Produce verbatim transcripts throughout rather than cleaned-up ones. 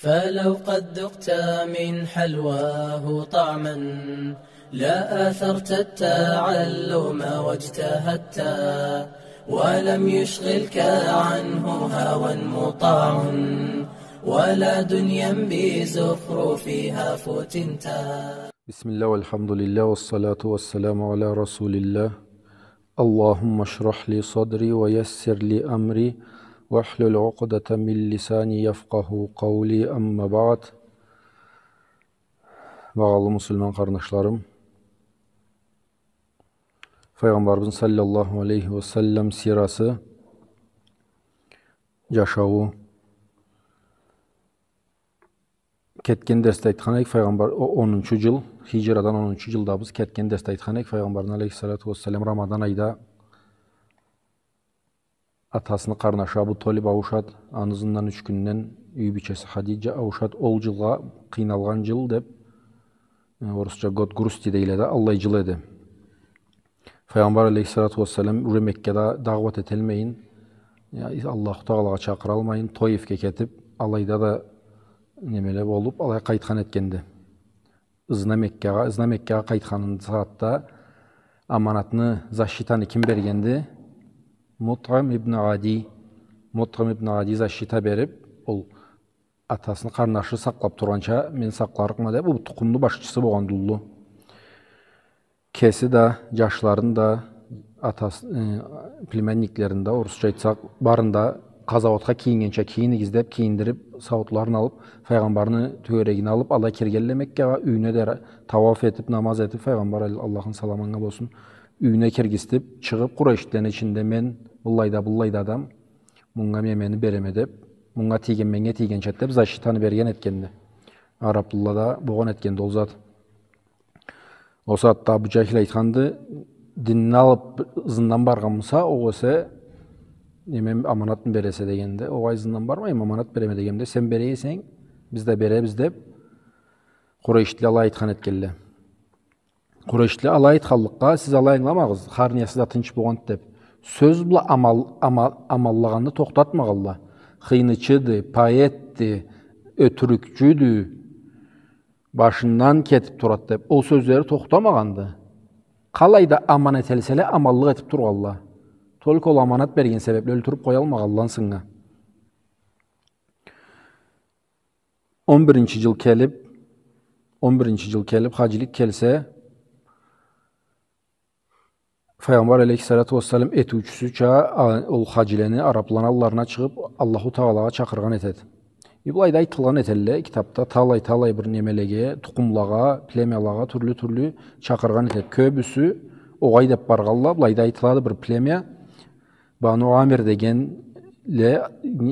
فلو قد ذقت من حلواه طعما لآثرت التعلم واجتهدت، ولم يشغلك عنه هوى مطاع ولا دنيا بزخرفها فتنت. بسم الله والحمد لله والصلاة والسلام على رسول الله. اللهم اشرح لي صدري ويسر لي أمري واحلل عقدة من لساني يفقهوا قولي. أما بعد. Багъалы муслиман къарнашларым, Файгъамбарыбызны саллаллаху алейхи ва саллам сирасы, джашауу. Кетген дерсде айтхан эдик, Файгъамбар, о-, онунчу джыл, хиджрадан онунчу джылда биз кетген дерсде айтхан эдик, Файгъамбарны алейхиссалату вассалам Рамадан айда атасыны къарнашы Абу Толиб ауушад, аны ызындан юч кюнден юй бийчеси Хадиджа ауушад, ол джылгъа къыйналгъан джыл деб, э, орусча год грусти дейле да, аллай джыл эди. Файгъамбар алейхиссалату вассалам уже Меккада даъват этелмейин, я, Аллаху Тагъалагъа чакъыралмайын, Тоифге кетиб, алайда да немеле болуб, алай къайтхан этгенди. Ызына Меккагъа, ызына Меккагъа къайтханын сагъатда аманатны, защитаны ким бергенди? Мутъим ибн Ади. Мутъим ибн Ади защита бериб, ол атасыны къарнашы сакълаб тургъанча, мен сакъларыкъма деб, бу тукъумну башчысы болгъанды уллу. Кеси да, джашларын да, атасы, э, племянниклерин да, орусча айтсакъ, барын да къазауатха кийиннгенча кийинигиз деб, кийиндириб, сауутларын алыб, Файгъамбарны тёгерегине алыб, алай киргелле Меккагъа, юйюне да ра-, тауаф этиб, намаз этиб, Файгъамбар, Ал-, Аллахны саламы анга болсун, юйюне киргизтиб, чыгъыб, Къурайшлени ичинде мен быллай да, быллай да адам, мунга немени береме деб, мунга тийген меннге тийгенчады деб, защитаны берген этгенди. Араблылада болгъан этгенди ол зат. Ол сагъатда Абу Джахил айтханды, динни алыб ызындан баргъанмыса, огъесе, неме, аманатмы бересе дегенде, огъай, ызындан бармайма, аманат береме дегенде, сен бере эсенг, биз да беребиз деб, Къурайшлиле алай айтхан этгелле. Къурайшлиле алай айтханлыкъгъа, сиз алай ангыламагъыз, хар неси да тынч болгъанды деб. Сёз бла амал, амал, амаллагъанны тохтатмагъалла. Хыйнычыды, поэтди, ётюрюкчюдю, башындан кетиб турад деб, ол сёзлери тохтамагъанды. Къалай да аман этелселе, аманлыкъ этиб тургъалла. Только ол аманат берген себебли ёлтюрюб къоялмагъалла ансынга. Он биринчи джыл келиб, он биринчи джыл келиб, хаджилик келсе, Файгъамбар алейхиссалату вассалам этиучюсюча, а, ол хаджилени араблыланы алларына чыгъыб, Аллаху Тагъалагъа чакъыргъан этед. И былайда айтылгъан этелле, китабда талай-талай бир немелеге, тукъумлагъа, племялагъа тюрлю-тюрлю чакъыргъан этед. Кёбюсю огъай деб баргъалла, былайда айтылады бир племя, Бану Амир дегенле,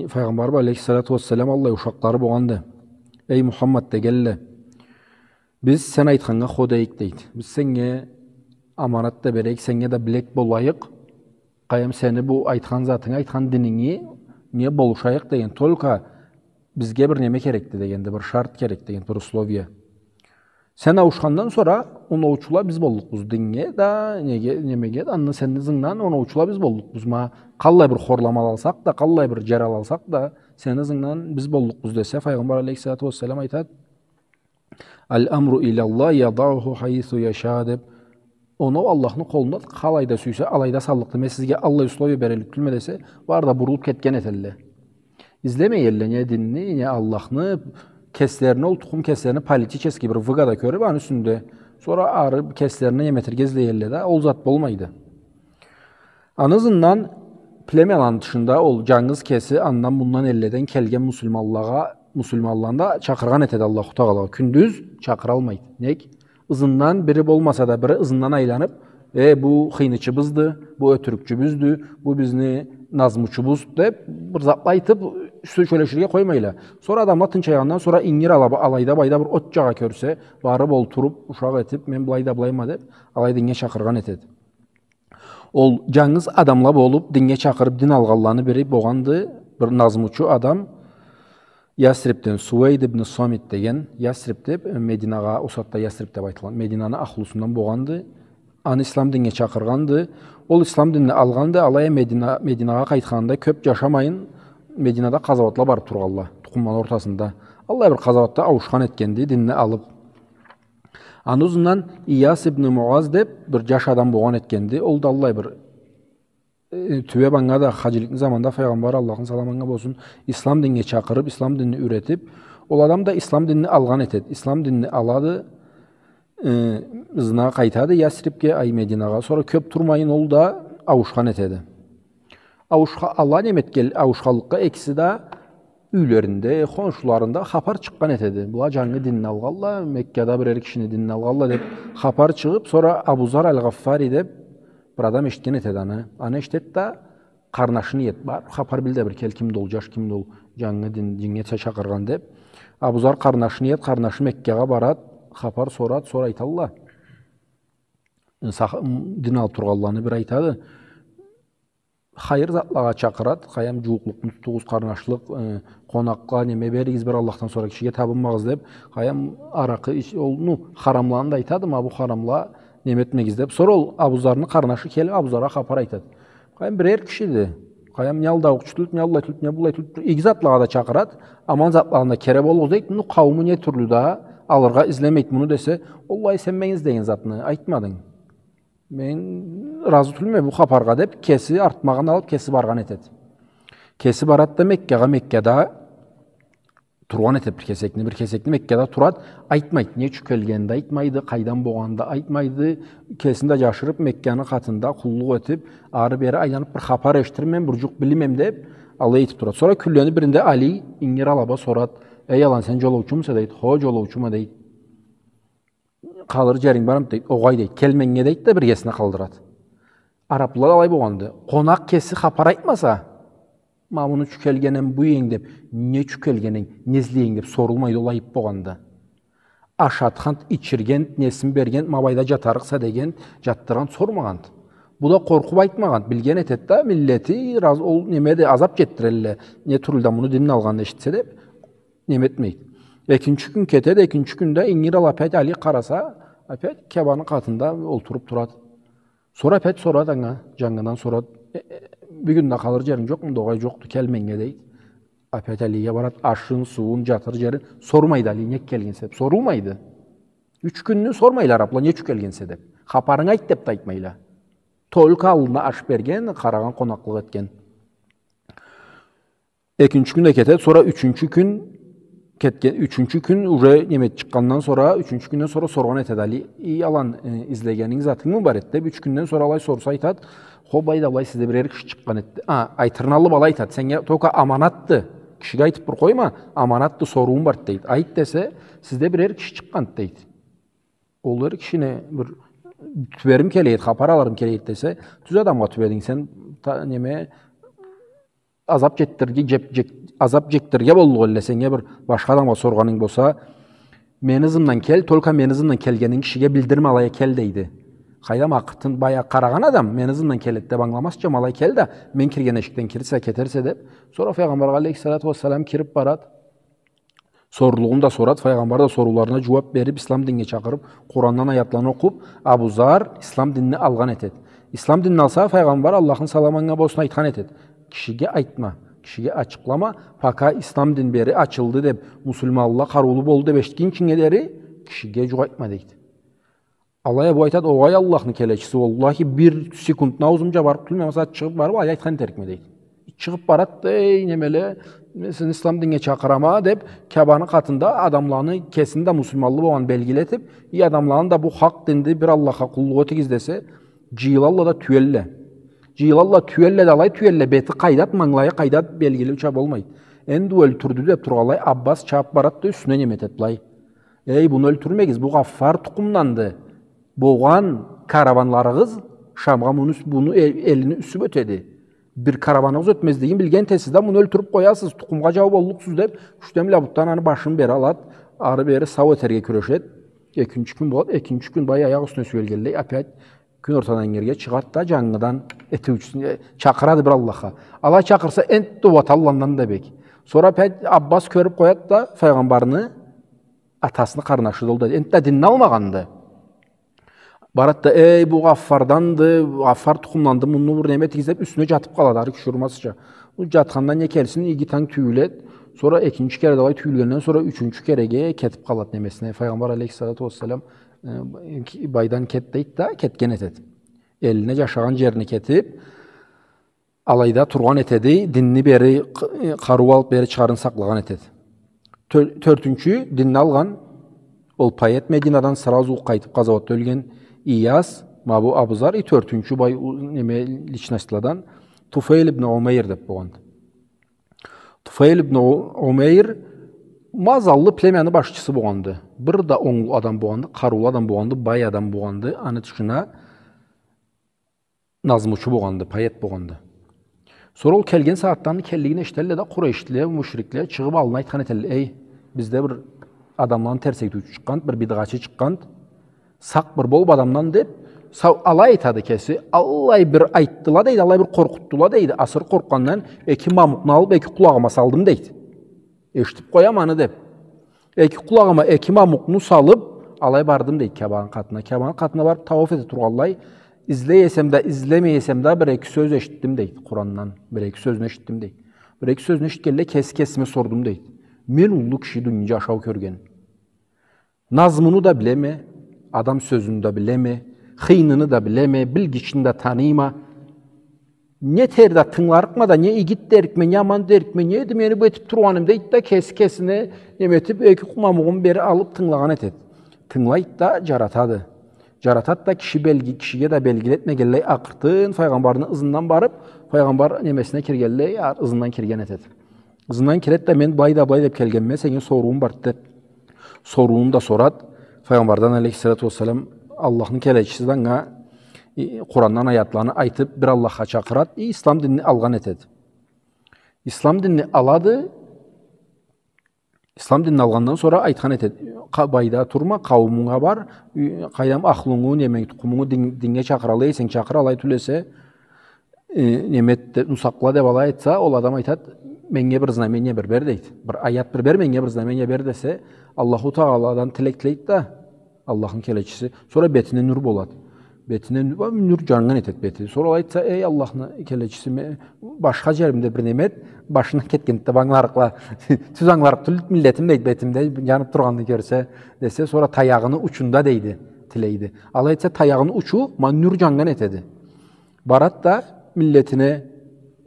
Файгъамбар алейхиссалату вассалам аллай ушакълары болгъанды. Эй Мухаммад, дегелле, биз сен айтханнга хо дейик, дейди. Биз сеннге аманат да берейик, сеннге да билек болайыкъ. Къайдам, сени бу айтхан затынгы, айтхан дининги, не болушайыкъ деген. Только бизге бир неме керекди дегенди, бир шарт керекди дегенди, бир условие. Сен ауушхандан сора оноучула биз боллукъбуз диннге да, неге, немеге да, андан сени ызынгдан оноучула биз боллукъбуз. Ма къаллай бир хорламала алсакъ да, къаллай бир джарала алсакъ да, сени ызынгдан биз боллукъбуз десе, Файгъамбар алейхиссалату вассалам айтад, «Аль-амру иляллах, ядаугьу хайсу яша», деб, оноу Аллахны къолунда, къалайда сюйсе, алайда саллыкъды. Мен сизге аллай условие береллик тюлме десе, бары да бурулуб кетген этелле. Излемей элле не динни, не Аллахны, кеслерини, ол тукъум кеслерини политический бир выгода кёрюб, аны юсюнде. Сора ары кеслерине неме этерге излей элле да, ол зат болмайды. Аны ызындан племяланы тышында ол джангыз кеси андан-мундан элледен келген муслиманлагъа, муслиманланы да чакъыргъан этеди Аллаху Тагъала. Кюндюз чакъыралмайды. Нек? Ызындан бири болмаса да, бири ызындан айланыб, «Э, бу хыйнычыбызды, бу ётюрюкчюбюздю, бу бизни назмучубуз», деб, бир затла айтыб, сёлеширге къоймайла. Сора адамла тынчайгъандан сора ингир ала-, алайда-былайда бир от джагъа кёрсе, барыб олтуруб, ушакъ этиб, «Мен былай да былайма», деб, алай диннге чакъыргъан этеди. Ол джангыз адамла болуб, диннге чакъырыб, дин алгъанланы бири болгъанды, бир назмучу адам, Ясрибден Сувейд ибн Сомит деген, Ясриб деб, э, Мединагъа, ол сагъатда Ясриб деб айтылгъан, Мединаны ахлусундан болгъанды. Аны ислам диннге чакъыргъанды. Ол ислам динни алгъанды, алай а Медина-, Мединагъа къайтханында кёб джашамайын, Мединада къазауатла барыб тургъалла. тукъумланы ортасында. Аллай бир къазауатда ауушхан этгенди, динни алып. Аны ызындан Ияс ибн Муаз деп бир джаш адам болгъан этгенди. Ол да аллай бир, э, тюбеп анга да хаджиликни заманда Файгъамбар, Аллахны саламы анга болсун, ислам динге чакъырып, ислам динни юретип, ол адам да ислам динни алгъан этеди. Ислам динни алады, э, ызына къайтады Ясрибге, ай, Мединагъа. Сора кёп турмайын ол да ауушхан этеди. Ауушха-, ала неме этгел-, ауушханлыкъгъа экиси да юйлеринде, хоншуларында хапар чыкъгъан этеди. Была джангы динни алгъалла, Меккада бирер кишини динни алгъалла деп хапар чыгъып, сора Абу Зар аль-Гъаффари деп бир адам эшитген этеди аны. Аны эшитеди да, къарнашын иеди, бар, хапар бил да бир кел, кимди ол джаш, кимди ол джангы дин, динге ча-, чакъыргъан деп. Абу Зар къарнашын иеди, къарнашы Меккагъа барады, хапар сорады, сора айталла. Сах-, м, дин алып тургъанланы бир айтады. Хайыр затлагъа чакъырады, къайдам, джууукълукъну тутугъуз, къарнашлыкъ, э, къонакъгъа неме беригиз, бир Аллахдан сора кишиге табынмагъыз деп, къайдам, аракъы ич-, ол, ну, харамланы да айтады, ма бу харамла неме этмегиз деп. Сора ол Абу Зарны къарнашы келип, Абу Заргъа хапар айтады. Къайдам, бир эр кишиди. Къайдам, не алдаукъчу тюлдю, не аллай тюлдю, не быллай тюлдю. Иги затлагъа да чакъырады, аман затлагъа да кере болугъуз дейди. Ну, къаууму не тюрлю да алыргъа излемейди муну десе, оллахи, сен мен излеген затны айтмадынг. Мен разы тюлме бу хапаргъа деп, кеси артмагъын алып, кеси баргъан этеди. Кеси барады да Меккагъа, Меккада тургъан этеди бир кесекни, бир кесекни Меккада турады, айтмайды. Не ючюн келгенин да айтмайды, къайдан болгъанын да айтмайды. Кесин да джашырып, Мекканы къатында къуллукъ этип, ары-бери айланып, бир хапар эшитирме, бир джукъ билирме деп, алай этип турады. Сора кюнлени биринде Али ингир алаба сорады: «Эй, алан, сен джолоучумуса?» — дейди. «Хо, джолоучума», — дейди. «Къалыр джеринг бармыды?» — дейди. «Огъай», — дейди. «Кел меннге», — дейди да, биргесине къалдырады. Арапла да алай болгъанды. Къонакъ кеси хапар айтмаса, «Ма муну ючюн келгенем бу эдинг» деп, «Не ючюн келгенинг, не излейинг?» деп сорулмайды, ол айып болгъанды. Ашатханды, ичиргенди, несин бергенди, «Ма былайда джатарыкъса» дегенди, джатдыргъанды, сормагъанды. Бу да къоркъуп айтмагъанды, билген этеди да, миллети, раз-, ол немеди, азап джетдирелле, не тюрлю да муну динин алгъанын эшитсе деп, неме этмейди. Экинчи кюн кетеди, экинчи кюнде ингир алып опять Али къараса, опять Кябаны къатында олтуруп турады. Сора опять сорады анга, джангыдан сорады: «Э, э, бюгюн да къалыр джеринг джокъмуду?» «Огъай, джокъду, кел меннге», — дейди. Опять Алиге барады, ашын, сууун, джатыр джерин, сормайды Али, «Не ючюн келгенсе?» деп, сорулмайды. Юч кюнню сормайла арапла, «Не ючюн келгенсе?» деп. «Хапарынгы айт» деп да айтмайла. Только аллына аш берген, къарагъан, къонакълыкъ этген. Экинчи кюн да кетеди, сора ючюнчю кюн кетген, ючюнчю кюн уже неме чыкъгъандан сора, ючюнчю кюнден сора соргъан этеди Али: «Эй, алан, э, излегенинг, затынгмы бар эди?» — деп. Юч кюнден сора алай сорса, айтады: «Хо, былайда былай, сизде бир эр киши чыкъгъан этди». А, айтырын алып алай айтады: «Сеннге только аманатды. Кишиге айтып бир къойма, аманатды, соруум бар», — дейди. «Айт», — десе, «Сизде бир эр киши чыкъгъан», — дейди. «Ол эр кишини бир тюберим келе эди, хапар алырым келе эди», — десе, «Тюз адамгъа тюбединг сен, та-, неме, азап джетдирге, джек-, джек-, азап джекдирирге боллукъ элле сеннге бир башха адамгъа соргъанынг болса, мени ызымдан кел, только мени ызымдан келгенинг кишиге билдирме, алай кел», — дейди. Къайдам, акъыртын баягъы къарагъан адам, «Мени ызымдан келеди» деп ангыламазча, «Алай кел да, мен кирген эшикден кирсе, кетерсе», — деп. Сора Файгъамбаргъа алейхиссалату уассалам кирип барады. Сорулугъун да сорады, Файгъамбар да сорууларына джууап берип, ислам динге чакъырып, Къурандан аятланы окъуп, Абу Зар ислам динни алгъан этеди. Ислам динни алса, Файгъамбар, Аллахны саламы анга болсун, айтхан этеди: «Кишиге айтма, кишиге ачыкълама, пока ислам дин бери ачылды деп, муслиманла къарыулу болду деп эшитгинчинге дери кишиге джукъ айтма», — дейди. Алай а бу айтады: «Огъай, Аллахны келечиси, уаллахи, бир секундну аузум джабарыкъ тюлме, масала, чыгъып барып, алай айтхан этерикме», — дейди. Чыгъып барады да, эй, немеле, мен сизни ислам динге чакъырама деп, Кябаны къатында адамланы кесини да муслиманлы болгъанын белгили этип, и адамланы да бу хакъ динди, бир Аллахха къуллукъ этигиз десе, джыйылалла да тюелле. Джыйылалла, тюелле да алай тюелле, бети къайдады, мангылайы къайдады, белгилиуча болмайды. Энди өлтюрдю деп тургъанлай, Аббас чабып барады да, юсюне неме этеди былай: «Эй, буну өлтюрмегиз, бу Гъаффар тукъумданды. Болгъан караванларыгъыз Шамгъа муну юс-, буну эл-, элини юсюп ётеди. Бир караваныгъыз ётмезлигин билген этесиз да, муну ёлтюрюп къоясыз, тукъумгъа джау боллукъсуз», — деп, кючден бла бутдан аны башын бери алады, ары-бери сау этерге кюрешеди. Экинчи кюн болады, экинчи кюн бай аякъ юсюне сюелгенлей, опять кюн ортадан ингирге чыгъады да, джангыдан этиучюсюн, э, чакъырады бир Аллахха. Алай чакъырса, энтда уаталла андан да бек. Сора опять Аббас кёрюп къояды да Файгъамбарны, атасыны къарнашыды ол да, энтда динни алмагъанды. Барады да: «Эй, бу Гъаффарданды, Гъаффар тукъумданды, муну бир неме этигиз», — деп, юсюне джатып къалады, ары кюшюрмезча. Бу джатхандан не келсин, иги танг тюйюледи. Сора экинчи кере да алай тюйюлгенден сора ючюнчю кереге кетип къалат немесине. Файгъамбар алейхиссалату уассалам, э, ки-, «Байдан кет», дейт да, кетген этет. Элине, джашагъан джерине кетип, алайда тургъан этеди, динни бери, къ-, э, къарыу алып бери чыгъарын сакълагъан этеди. Тё-, тёртюнчю динни алгъан, ол поэт Мединадан сразу къайтып къазауатда ёлген Ияс, ма бу Абу Зар, и тёртюнчю бай, у-, неме, личностладан Туфейл ибн Умейр деп болгъанды. Туфейл ибн У-, Умейр ма заллы племяны башчысы болгъанды. Бир да онглу адам болгъанды, къарыулу адам болгъанды, бай адам болгъанды. Аны тышына назмучу болгъанды, поэт болгъанды. Сора ол келген сагъатда аны келлигин эшителле да, къурейшлиле, мушрикле чыгъып аллына айтхан этелле: «Эй, бизде бир адамланы терс этиучю чыкъгъанд, бир бидгъачы чыкъгъанд, сакъ бир бол бу адамдан», — деп, са-, алай айтады кеси, «Аллай бир айтдыла, — дейди, — аллай бир къоркъутдула, — дейди, — асыры къоркъгъандан эки мамукъну алып, эки къулагъыма салдым, — дейди. — Эшитип къоям аны», — деп. «Эки къулагъыма эки мамукъну салып, алай бардым, — дейди, — Кябаны къатына. Кябаны къатына барып, тауаф эте тургъанлай, излей эсем да, излемей эсем да, бир-эки сёз эшитдим, — дейди, — Къурандан. Бир-эки сёзюн эшитдим, — дейди. — Бир-эки сёзюн эшитгенлей, кеси-кесиме сордум, — дейди. — Мен уллу киши дунияда джашау кёрген. Назмуну да билеме, адам сёзюн да билеме, хыйныны да билеме, билгични да таныйма. Не этерик да, тынгыларыкъма да, не игит дерикме, не аман дерикме, не эди мени бу этип тургъаным», — дейди да, кеси-кесине неме этип, эки къу-, мамугъун бери алып тынгылагъан этеди. Тынгылайды да, джаратады. Джаратады да, киши белги-, кишиге да белгили этмегенлей, акъыртын файгъамбарны ызындан барып, файгъамбар немесине киргенлей, а-, ызындан кирген этеди. Ызындан киреди да: «Мен былай да былай деп келгенме, сеннге соруум барды», — деп, соруун да сорады. Файгъамбардан, алейхиссалату уассалам, Аллахны келечиси да анга, и, Къурандан аятланы айтып, бир Аллахха чакъырады, и, ислам динни алгъан этеди. Ислам динни алады, ислам динни алгъандан сора айтхан этеди: «Къа-, былайда турма, къауумунга бар, ю-, къайдам, ахлунгу, неменг, тукъумунгу дин-, динге чакъыралай эсенг чакъыр, алай тюл эсе, э, неме эт, муну сакъла», — деп алай айтса, ол адам айтады: «Меннге бир знамение бир бер», — дейди. «Бир аят бир бер, меннге бир знамение бер», — десе, Аллаху Тагъаладан тилек тилейди да, Аллахны келечиси. Сора бетине нюр болады. Бетине ню-, нюр джаннган этеди бети. Сора ол айтса: «Эй, Аллахны келечиси, ме-, башха джеримде бир неме эт, башындан кетгенди да, ангыларыкъла, тюз ангыларыкъ тюл, миллетим, — дейди, — бетимде джанып тургъанны кёрсе», — десе, сора таягъыны учунда, дейди, тилейди. Алай этсе, таягъыны учу ма нюр джаннган этеди. Барад да миллетине,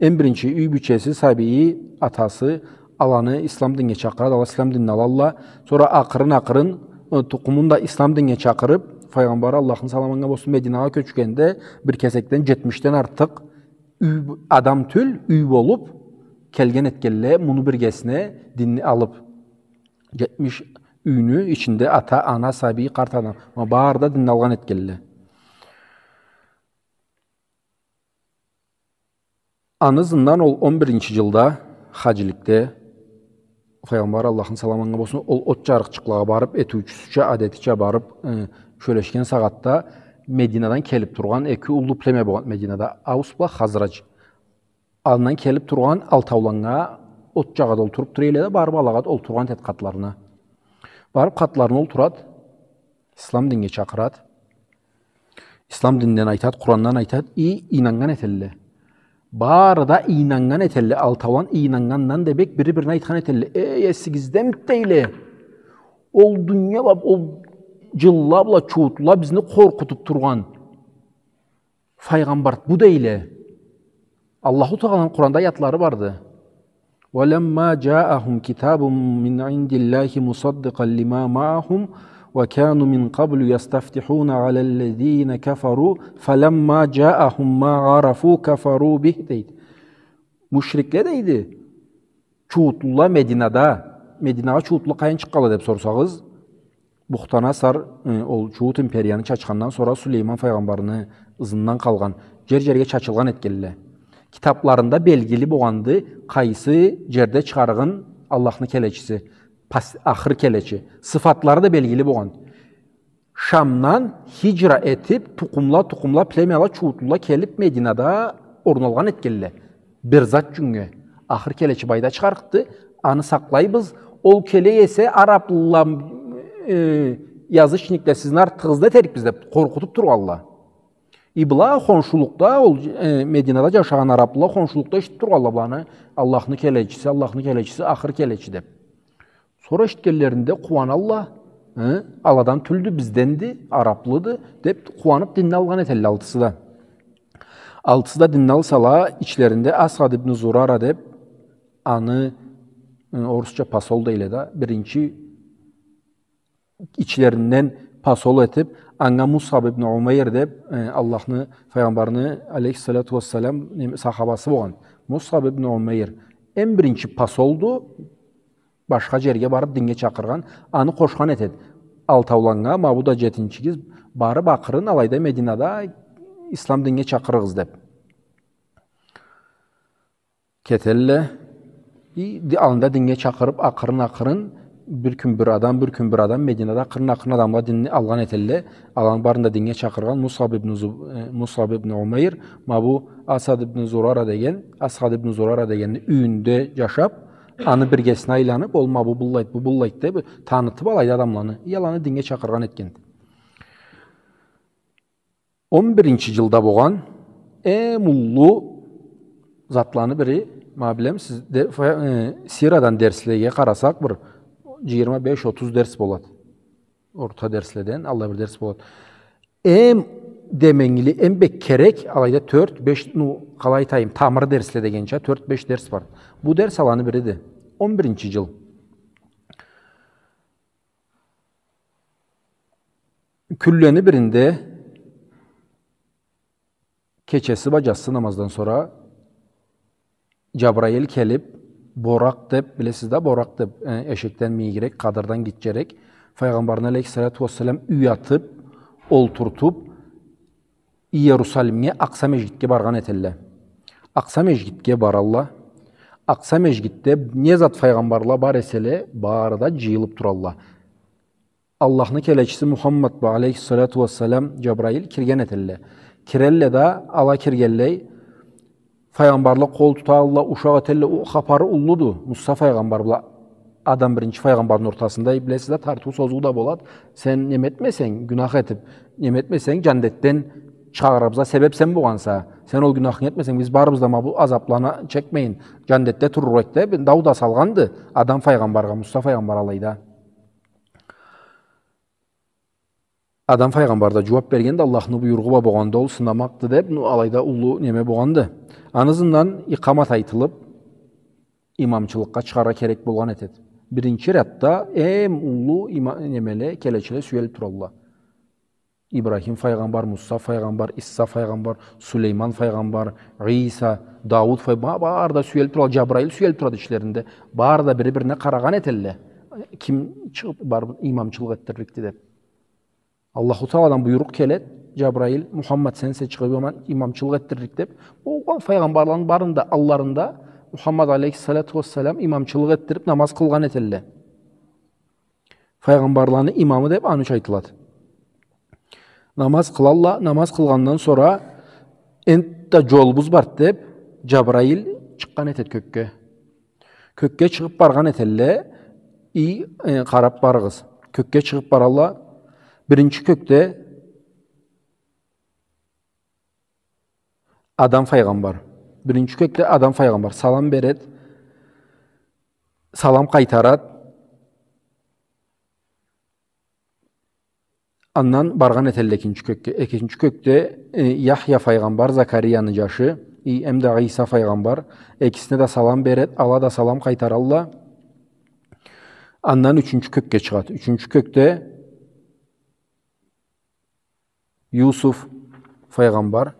эм биринчи юй бийчеси, сабийи, атасы, аланы ислам динге чакъырад, ала ислам динни алалла. Сора акъырын-акъырын, э, тукъумун да ислам динге чакъырып, файгъамбар, Аллахны саламы анга болсун, Мединагъа кёчгенде бир кесекден джетмишден артыкъ юй, адам тюл, юй болуп келген этгенле, муну биргесине динни алып. Джетмиш юйню ичинде ата, ана, сабий, къарт адам, ма бары да динни алгъан этгенле. Аны ызындан ол он биринчи джылда, хаджиликде, файгъамбар, Аллахны саламы анга болсун, ол от джарыкъчыкълагъа барып, этиучюсюча, адетича барып, э, сёлешген сагъатда Мединадан келип тургъан эки уллу племя болгъан Мединада, Аус бла Хазрадж. Андан келип тургъан алтауланнга от джагъада олтуруп тура эдиле да, барып алагъа олтургъан этед къатларына. Барып къатларына олтурад, ислам динге чакъырад. Ислам динден айтад, Къурандан айтад, и ийнаннган этелле. Бары да ийнаннган этелле, алтаулан ийнаннгандан да бек бири-бирине айтхан этелле: «Эй, эсигиздемиди, — дейле, — ол дуния бла, ол джынла бла чууутлула бизни къоркъутуп тургъан файгъамбард бу?» — дейле. Аллаху Тагъаланы Къуранда аятлары барды. «ولما جاءهم كتاب من عند الله مصدقا لما معهم وكانوا من قبل يستفتحون على الذين كفروا فلما جاءهم ما عرفوا كفروا به», — дейди. Мушрикле, дейди, чууутлула Мединада, Мединагъа чууутлула къайдан чыкъгъанла деп сорсагъыз, Бухтанасар, э, ол чуут империяны чачхандан сора Сулейман файгъамбарны ызындан къалгъан, джер-джерге чачылгъан этгенле. Китапларында белгили болгъанды, къайсы джерде чыгъарыгъын Аллахны келечиси, пас-, ахыр келечи. Сыфатлары да белгили болгъан. Шамдан хиджра этип, тукъумла, тукъумла, племяла, чууутлула келип, Мединада орналгъан этгенле. Бир зат ючюннге, ахыр келечи былайда чыгъарыкъды, аны сакълайбыз. Ол келе эсе, арабла, э, язычникле сизни артыгъызда этерикбиз деп къоркъутуп тургъанла. И была хоншулукъда, ол, э, Мединада джашагъан араплыла хоншулукъда эшитиб тургъанла быланы, Аллахны келечиси, Аллахны келечиси, ахыр келечи деб. Сора эшитгенлеринде къууаналла, э, аладан тюлдю, бизденди, араплыды, деб къууаныб динни алгъан этелле алтысы да. Алтысы да динни алсала, ичлеринде Асад ибн Зурара деб, аны, э, орусча посол дейле да, биринчи ичлеринден посол этиб, анга Мусаб ибн Умейр деб, э, Аллахны, Файгъамбарны, алейхиссалату вассалам, неме, сахабасы болгъан. Мусаб ибн Умейр эм биринчи посолду, башха джерге барыб диннге чакъыргъан, аны къошхан этед. Алтауланнга, ма бу да джетинчигиз, барыб акъырын, алайда Мединада ислам диннге чакъырыгъыз деб. Кетелле. И ди-, алында диннге чакъырыб, акъырын-акъырын, бир кюн бир адам, бир кюн бир адам, Мединада акъырын-акъырын адамла динни алгъан этелле. Аланы барын да диннге чакъыргъан Мусаб ибн Зу-, э, Мусаб ибн Умейр, ма бу Асад ибн Зурара деген, Асад ибн Зурара дегенни юйюнде джашаб, аны биргесине айланыб, ол ма бу быллайд, бу быллайд деб, танытыб алайда адамланы, и аланы диннге чакъыргъан этгенди. Он биринчи джылда болгъан эм уллу затланы бири, ма билем, сиз де, фа-, э, сирадан дерслеге къарасакъ, бир джыйырма беш, отуз дерс болад. Орта дерследен аллай бир дерс болад. Эм деменгили, эм бек керек, алайда тёрт, беш, ну, къалай айтайым, тамыр дерсле дегенча, тёрт, беш дерс бар. Бу дерс аланы бириди. Он биринчи джыл. Кюнлени биринде кечеси бла джатсы намаздан сора Джабраил келиб, Боракъ деб, билесиз да, Боракъ деб, э, эшекден мийигирек, къадырдан гитчерек, Файгъамбарны алейхиссалату вассалам уятыб, олтуртуб, Иерусалимге, Акъса межгитге баргъан этелле. Акъса межгитге баралла. Акъса межгитде не зат файгъамбарла бар эселе, бары да джыйылыб туралла. Аллахны келечиси Мухаммад бла, алейхиссалату вассалам, Джабраил кирген этелле. Кирелле да, ала киргенлей, файгъамбарла къол туталла, ушакъ этелле, о хапары уллуду. Муса файгъамбар бла Адам биринчи файгъамбарны ортасында, билесиз да, тартыу-созуу да болад. Сен неме этмесенг, гюнах этиб, неме этмесенг, джандетден чыгъарыбызгъа себеб сен болгъанса, сен ол гюнахны этмесенг, биз барыбыз да ма бу азабланы чекмейин, джандетде турур эдик деб, дау да салгъанды Адам файгъамбаргъа, Муса файгъамбар алайда. Адам файгъамбар да джууаб бергенди, Аллахны буйругъу бла болгъанды, ол сынамакъды деб, ну, алайда уллу неме болгъанды. Аны ызындан икъамат айтылыб, имамчылыкъгъа чыгъаргъа керек болгъан этед. Биринчи рядда эм уллу има-, немеле, келечиле сюелиб туралла. Ибрахим файгъамбар, Муса файгъамбар, Иса файгъамбар, Сулейман файгъамбар, Иса, Дауд фай-, ба-, бары да сюелиб туралла, Джабраил сюелиб турады ичлеринде. Бары да бири-бирине къарагъан этелле. Ким чыгъыб барыб имамчылыкъ этдирликди деб. Аллаху Тааладан буйрукъ келед, Джабраил, Мухаммад, сенсе чыгъыб имам-, имамчылыкъ этдирлик деб. Болгъан файгъамбарланы барын да алларында Мухаммад алейхиссалату вассалам имамчылыкъ этдириб намаз къылгъан этелле. Файгъамбарланы имамы деб аны ючюн айтылад. Намаз къылалла, намаз къылгъандан сора, энтда джолубуз барды деб, Джабраил чыкъгъан этед кёкге. Кёкге чыгъыб баргъан этелле, и, э, къараб барыгъыз. Кёкге чыгъыб баралла, биринчи кёкде Адам файгъамбар. Биринчи кёкде Адам файгъамбар. Салам беред, салам къайтарад. Андан баргъан этелле экинчи кёкге. Экинчи кёкде, э, Яхья файгъамбар, Закарияны джашы, и, эм да Иса файгъамбар. Экисине да салам беред, ала да салам къайтаралла. Андан ючюнчю кёкге чыгъад. Ючюнчю кёкде Юсуф файгъамбар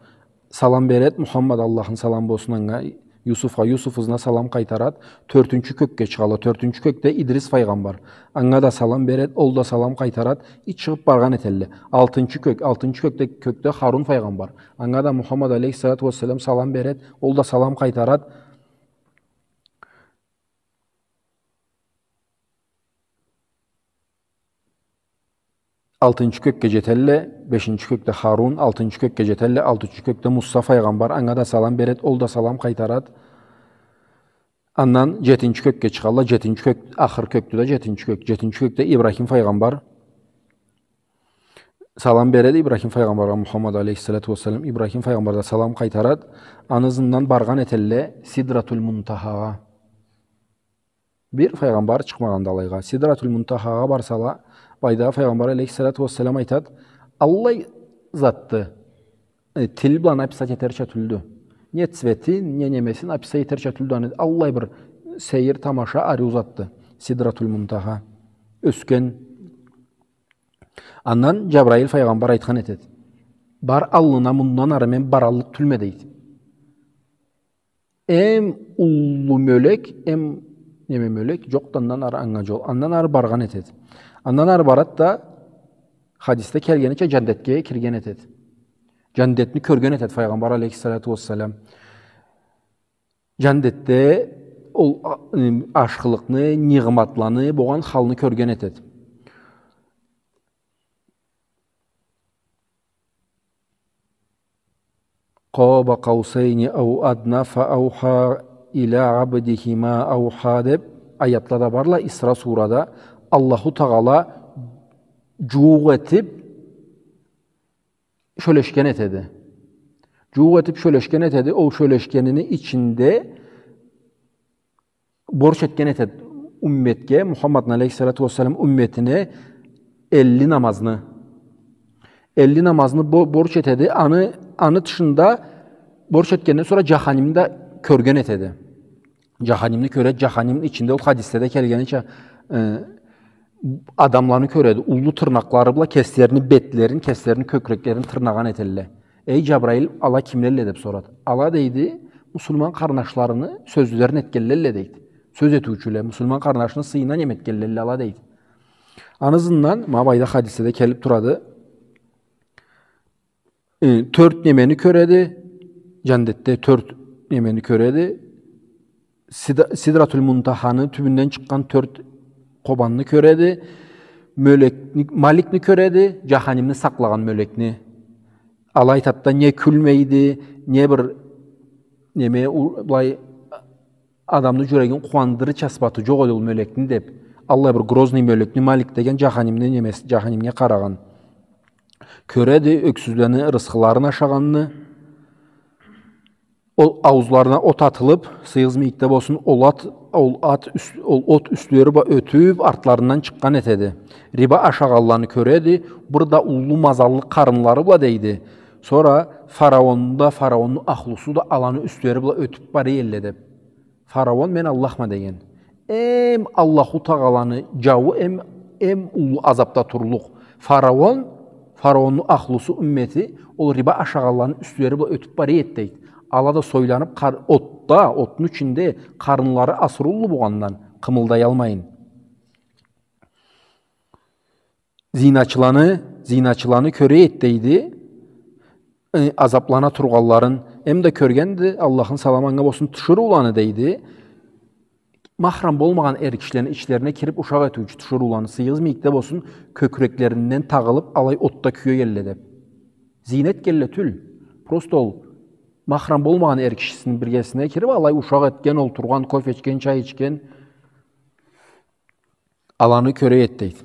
салам беред, Мухаммад, Аллахны саламы болсун анга, Юсуфха, Юсуф ызына салам къайтарад, тёртюнчю кёкге чыгъалла, тёртюнчю кёкде Идрис файгъамбар, анга да салам беред, ол да салам къайтарад, и чыгъыб баргъан этелле. Алтынчы кёк, алтынчы кёкде, кёкде Харун файгъамбар, анга да Мухаммад алейхиссалату вассалам салам беред, ол да салам къайтарад. Алтынчы кёкге джетелле, бешинчи кёкде Харун, алтынчы кёкге джетелле, алтынчы кёкде Муса файгъамбар, анга да салам беред, ол да салам къайтарад. Андан джетинчи кёкге чыгъалла, джетинчи кёк, ахыр кёкдю да, джетинчи кёк, джетинчи кёкде Ибрахим файгъамбар. Салам береди Ибрахим файгъамбаргъа Мухаммад алейхиссалату уассалам. Ибрахим файгъамбар да салам къайтарад. Аны ызындан баргъан этелле Сидратул Мунтахагъа. Бир файгъамбар чыкъмагъанды алайгъа. Сидратул Мунтахагъа барсала, былайда файгъамбар алейхиссалату уассалам айтад, аллай затды. Э, тил бла описать этерча тюлдю. Не цветин, не немесин описать этерча тюлдю. Аны аллай бир сейир, тамаша, ариу затды. Сидратул Мунтаха. Ёсген. Андан Джабраил файгъамбар айтхан этед. Бар аллына, мындан ары мен бараллыкъ тюлме, дейд. Эм уллу мёлек, эм неме мёлек, джокъду андан ары анга джол. Андан ары баргъан этед. Андан ары барад да, хадисде келгенича, джандетге кирген этед. Джандетни кёрген этед файгъамбар алейхиссалату уассалам. Джандетде ол а-, ым, ашхылыкъны, нигъматланы, болгъан халны кёрген этед. «Къаба къаусайни ау адна фа ауха иля абдихи ма ауха» деб аятла да барла Исра сурада. Аллаху Тагъала джууукъ этиб сёлешген этеди. Джууукъ этиб сёлешген этеди. Ол сёлешгенини ичинде борч этген этед умметге, Мухаммадны алейхиссалату уассалам умметине элли намазны. Элли намазны бо-, борч этеди. Аны, аны тышында борч этгенден сора джаханимни да кёрген этеди. Джаханимни кёред, джаханимни ичинде ол хадисде да келгенича, э, адамланы кёреди. Уллу тырнакълары бла кеслерини бетлерин, кеслерини кёкреклерин тырнагъан этелле. «Эй, Джабраил, ала кимлелле?» — деб сорад. «Ала, — дейди, — муслиман къарнашларыны сёзлерин этгенлелле», — дейди. «Сёз этиучюле, муслиман къарнашны сыйына неме этгенлелле ала», — дейди. Аны ызындан, ма былайда хадисде да келиб турады, э, тёрт немени кёреди, джандетде тёрт немени кёреди, Сида-, Сидратул Мунтаханы тюбюнден чыкъгъан тёрт къобанны кёреди, мёлекни, Маликни кёреди, джаханимни сакълагъан мёлекни. Алай айтад да, не кюлмейди, не бир неме, у-, былай адамны джюрегин къууандырырча сыфаты джокъ эди ол мёлекни, деб. Аллай бир грозный мёлекни, Малик деген джаханимни немес-, джаханимге къарагъан. Кёреди ёксюзлени рысхыларын ашагъанны. Ол ауузларына от атылыб, сыйыгъыз мийикде болсун, ол ат, ол ат юс-, ол от юслери бла ётюб, артларындан чыкъгъан этеди. Риба ашагъанланы кёреди, бир да уллу мазаллы къарынлары бла, дейди. Сора фараон да, фараонну ахлусу да аланы юслери бла ётюб бара элле, деб. Фараон «Мен Аллахма» деген. Эм Аллаху Тагъаланы джауу, эм, эм уллу азабда турлукъ. Фараон, фараонну ахлусу, уммети, ол риба ашагъанланы юслери бла ётюб бара эди, дейди. Ала да сойланыб къар-, отда, отну ичинде къарынлары асыры уллу болгъандан къымылдаялмайын. Зиначыланы, зиначыланы кёре эди, дейди, э, азаблана тургъанларын. Эм да кёргенди, Аллахны саламы анга болсун, тиширыуланы, дейди. Махрам болмагъан эр кишилени ичлерине кириб ушакъ этиучю тиширыуланы, сыйыгъыз мийикде болсун, кёкреклеринден тагъылыб, алай отда кюе элле, деб. Зина этгенле тюл. Просто ол махрам болмагъан эр кишисини биргесине кириб, алай ушакъ этген, олтургъан, кофе ичген, чай ичген, аланы кёре эди, дейди.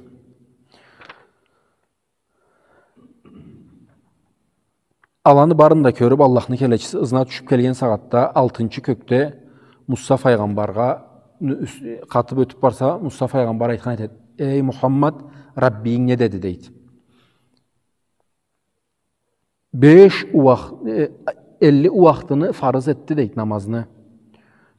Аланы барын да кёрюб, Аллахны келечиси ызына тюшюб келген сагъатда алтынчы кёкде Муса файгъамбаргъа, ю-, юс-, къатыб ётюб барса, Муса файгъамбар айтхан этеди: «Эй, Мухаммад, Раббийинг не деди?» — дейди. Беш уахт-, э, элли уахтыны фарыз этди, дейди, намазны.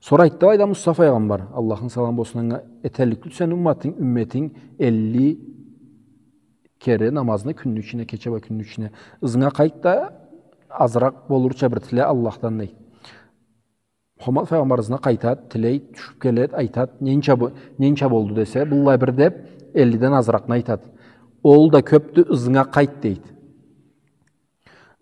Сора айтды былайда Муса файгъамбар, Аллахны саламы болсун анга: «Этеллик тюл сени умматынг, умметинг элли кере намазны кюнню ичине, кече бла кюнню ичине. Ызынга къайт да, азыракъ болурча бир тиле Аллахдан», — дейди. Мухаммад файгъамбар ызына къайтад, тилейд, тюшюб келед, айтад, ненча бо-, ненча болду десе, быллай бир деб, эллиден азыракъны айтад. Ол да кёбдю, ызынга къайт, дейд.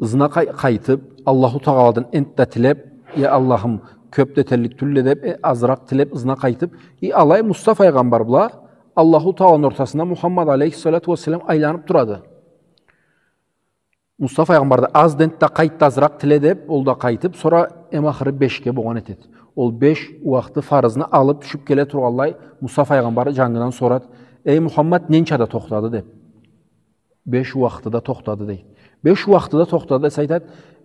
Ызына къай-, къайтыб, Аллаху Тагъаладан энтда тилеб, я Аллахым, кёб да этеллик тюлле деб, э, азыракъ тилеб, ызына къайтыб, и алай Муса файгъамбар бла Аллаху Тагъаланы ортасында Мухаммад алейхиссалату уассалам айланыб турады. Муса файгъамбар да аз да энтда къайт да азыракъ тиле деб, ол да къайтыб, сора эм ахыры бешге болгъан этед. Ол беш уахты фарызны алыб, тюшюб келе тургъанлай, Муса файгъамбар джангыдан сорад: «Эй, Мухаммад, ненчада тохтады?» — деб. Беш уахтыда тохтады, дейт. Беш уахтыда тохтады десе, айтат: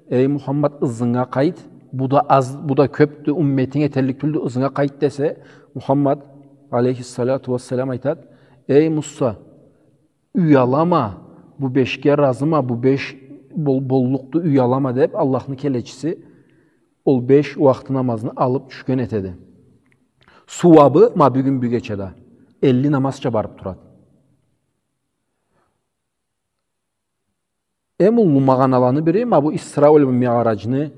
«Эй Мухаммад, ызынга къайт, бу да аз, бу да кёпдю, умметинг этерлик тюлдю, ызынга къайт», десе, Мухаммад алейхиссалату уассалам айтат: «Эй Муса, уялама, бу бешге разыма, бу беш бол-, боллукъду, уялама», деп, Аллахны келечиси ол беш уахты намазны алып тюшген этеди. Сууабы ма бюгюн, бюгече да элли намазча барып турады. Эм уллу магъаналаны бири, ма бу Исра уа Миъражны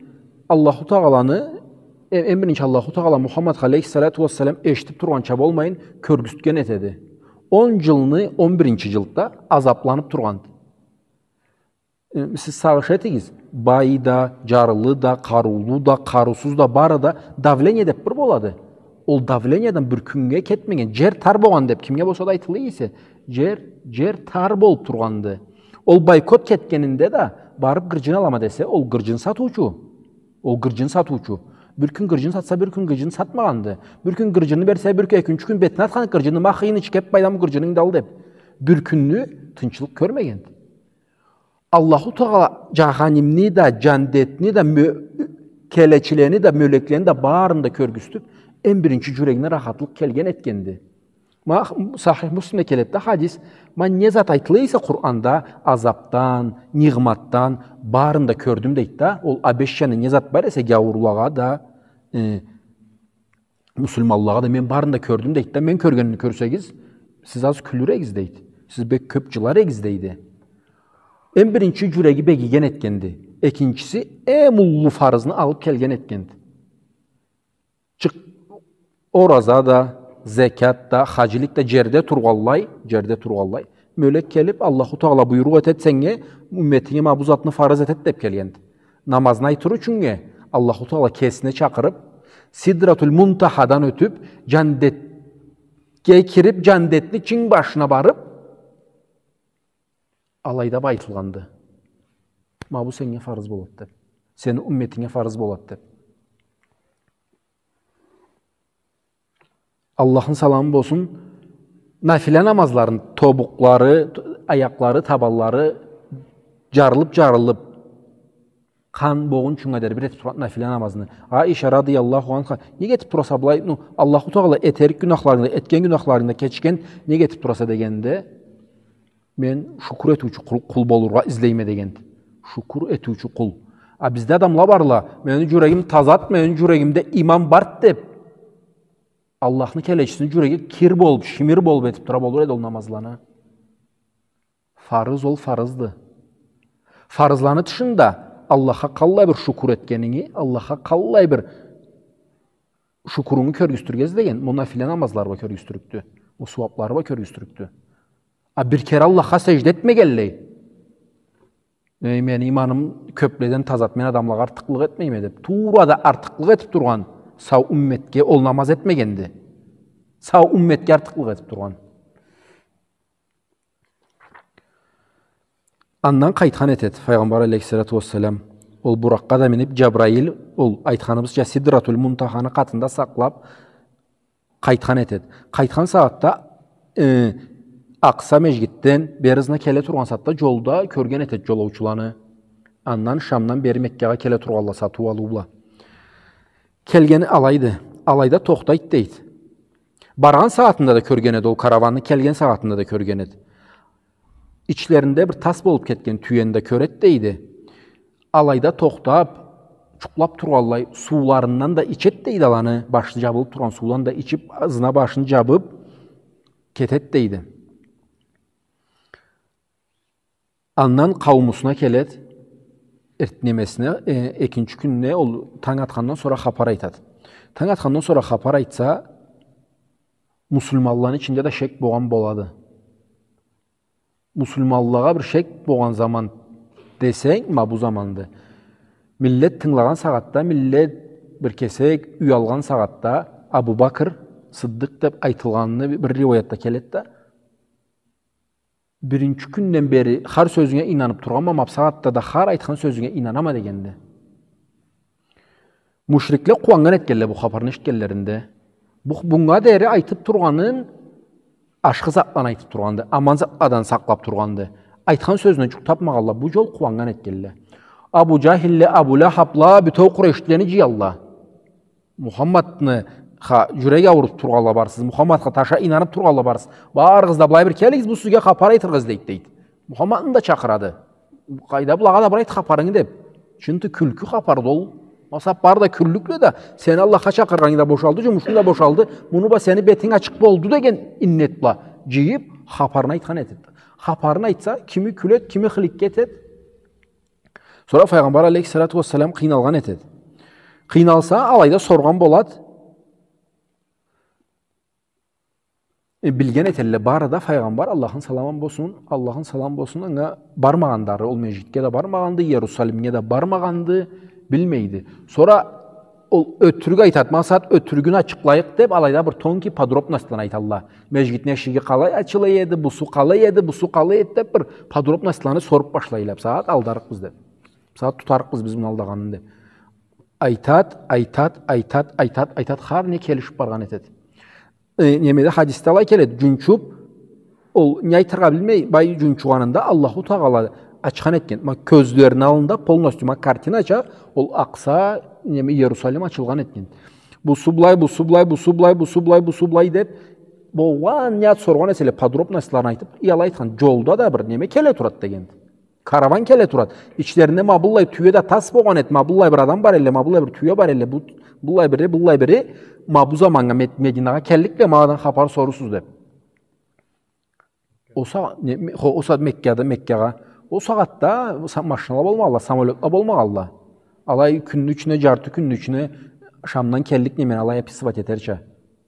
Аллаху Тагъаланы, э-, эм биринчи Аллаху Тагъала Мухаммад алейхиссалату уассалам эшитип тургъанча болмайын кёргюзтген этеди. Он джылны он биринчи джылда азапланып тургъанды. Э, сиз сагъыш этигиз, бай да, джарлы да, къарыулу да, къарыусуз да, бары да давление деп бир болады. Ол давлениеден бир кюннге кетмеген, джер тар болгъан деп кимге болса да айтылы эсе, джер, джер тар болуп тургъанды. Ол бойкот кетгенинде да барып гырджын алама десе, ол гырджын сатыучу. Ол гырджын сатыучу. Бир кюн гырджын сатса, бир кюн гырджын сатмагъанды. Бир кюн гырджынны берсе, бир кюн, экинчи кюн бетине атхан гырджынны, ма хыйын ич, кеп, былайда бу гырджынынг да ал деп. Бир кюнню тынчлыкъ кёрмегенди. Аллаху Тагъала джаханимни да, джандетни да, мё-, келечилени да, мёлеклени да барын да кёргюзтюп, эм биринчи джюрегине рахатлыкъ келген этгенди. Ма Сахих Муслимде келеди да хадис, ма не зат айтыла эсе Къуранда, азапдан, нигъматдан, барын да кёрдюм дейди да, ол обещанный не зат бар эсе, гяуурлагъа да, э, муслиманлагъа да мен барын да кёрдюм дейди да, мен кёргенни кёрсегиз, сиз аз кюлюр эгиз дейди. Сиз бек кёп джылар эгиз дейди. Эм биринчи джюреги бегиген этгенди. Экинчиси, эм уллу фарызны алып келген этгенди. Чыкъ-, ораза да, зекят да, хаджилик да джерде тургъанлай, джерде тургъанлай. Мёлек келип, Аллаху Тагъала буйрукъ этед сеннге, умметинге ма бу затны фарыз этед деп келгенди. Намазны айтыр ючюннге Аллаху Тагъала кесине чакъырып, Сидратул Мунтахадан ётюп, джандетге кирип, джандетни чынг башына барып, алайда бу айтылгъанды. Ма бу сеннге фарыз болад деп. Сени умметинге фарыз болад деп. Аллахны саламы болсун, нафила намазларын тобукълары, аякълары, табанлары джарылып-джарылып, къан богъунчунга дери бир этип турады нафила намазны. Аиша радыяллаху анха: «Неге этип тураса былай? Ну, Аллаху Тагъала этерик гюнахларынгы да, этген гюнахларынгы да кечген, неге этип тураса?» дегенде, «Мен шукур этиучю къул, къул болургъа излейме», дегенди. Шукур этиучю къул. А бизде адамла барла: «Мени джюрегим тазад, мени джюрегимде иман барды», деп, Аллахны келечисини джюреги кир болуп, шимир болуп этип тура болур эди ол намазланы. Фарыз ол фарызды. Фарызланы тышында Аллахха къаллай бир шукур этгенинги, Аллахха къаллай бир шукурунгу кёргюзтюрге излеген, муну нафила намазлары бла кёргюзтюрюкдю. Ол сууаплары бла кёргюзтюрюкдю. А бир кере Аллахха сежда этмегенлей: «Эй, мени иманым кёпледен тазад, мен адамлагъа артыкълыкъ этмейме», деп, туура да артыкълыкъ этип тургъан сау умметге ол намаз этмегенди. Сау умметге артыкълыкъ этип тургъан. Андан къайтхан этед Файгъамбар алейхиссалату уассалам. Ол Буракъгъа да минип, Джабраил, ол айтханыбызча Сидратул Мунтаханы къатында сакълап, къайтхан этед. Къайтхан сагъатда, э, Акъса межгитден бери ызына келе тургъан сагъатда джолда кёрген этед джолоучуланы. Андан Шамдан бери Меккагъа келе тургъанла сатыу-алыу бла. Келгени алайды. Алайда тохтайд дейд. Баргъан сагъатында да кёрген эди ол караванны, келген сагъатында да кёрген эди. Ичлеринде бир тас болуп кетген тюени да кёред дейди. Алайда тохтап, джукълап тургъанлай, сууларындан да ичед дейди аланы, башы джабылып тургъан суудан да ичип, ызына башын джабып кетед дейди. Андан къауумусуна келед, эрт-, немесине, э, экинчи кюнде ол танг атхандан сора хапар айтад. Танг атхандан сора хапар айтса, муслиманланы ичинде да шек богъан болады. Муслиманлагъа бир шек богъан заман десенг, ма бу заманды. Миллет тынгылагъан сагъатда, миллет бир кесек уялгъан сагъатда Абу Бакр Сыддыкъ деп айтылгъанын бир риуаятда келед да, биринчи кюнден бери хар сёзюнге ийнанып тургъанма, ма бусагъатда да хар айтхан сёзюнге ийнанама дегенди. Мушрикле къууаннган этгенле бу хапарны эшитгенлеринде. Бу, бунга дери айтып тургъанын ашхы затланы айтып тургъанды, аман затладан сакълап тургъанды. Айтхан сёзюне джукъ табмагъалла, бу джол къууаннган этгелле. Абу Джахилле, Абу Лахабла, бютеу Къурейшлилени джыялла. Мухаммадны ха, джюрек аурутуп тургъанла барсыз, Мухаммадха таша ийнанып тургъанла барсыз. Барыгъыз да былай бир келигиз, бу сизге хапар айтыргъа излейди, дейди. Мухаммадны да чакъырады. Къайда, былагъа да бир айт хапарынгы, деп. Чынтты кюлкю хапарды ол. Масап бары да кюллюкле да, сени Аллахха чакъыргъанынгы да бошалды, джумушунг да бошалды. Муну бла сени бетинг ачыкъ болду деген иннет бла джыйып, хапарын айтхан этеди. Хапарын айтса, кими кюледи, кими хыликке этеди. Сора Файгъамбар алейхиссалату уассалам къыйналгъан этеди. Къыйналса, алайда соргъан болады. Э, билген этелле бары да Файгъамбар, Аллахны саламы болсун, Аллахны саламы болсун, анга бармагъанды, ол межгитге да бармагъанды, Иерусалимге да бармагъанды, билмейди. Сора ол ётюрюк айтады, макъсат, ётюрюгюн ачыкълайыкъ деп, алайда бир тонкий подробностьланы айталла. Межгитни эшиги къалай ачыла эди, бусу къалай эди, бусу къалай эди деп, бир подробностьланы соруп башлайла. Бусагъат алдарыкъбыз деп. Бусагъат тутарыкъбыз биз муну алдагъанын деп. Айтад, айтад, айтад, айтад, айтад, хар не келишип баргъан этед. Э, немеде, хадисде алай келед, джунчуп, ол не айтыргъа билмей, бай джунчугъанында Аллаху Тагъала ачхан этген. Ма кёзлерини аллында полностью, ма картинача, ол Акъса, неме, Иерусалим ачылгъан этген. Бусу былай, бусу былай, бусу былай, бусу былай, бусу былай деп, болгъан не зат соргъан эселе, подробностьларын айтып, и алай айтхан, джолда да бир неме келе турад дегенди. Караван келе турад. Ичлеринде ма быллай тюе да тас болгъан эд, ма быллай бир адам бар элле, ма быллай бир тюе бар элле, бу, быллай бири, быллай бири, ма бу заманнга Мед-, Мединагъа келликле, ма аладан хапар сорурсуз деп. Ол са-, не, ме-, хо-, ол сагъат Меккада, Меккагъа. Ол сагъатда са-, машинала болмагъалла, самолётла болмагъалла. Алай кюнню ичине, джарты кюнню ичине Шамдан келлик немени алай описывать этерча.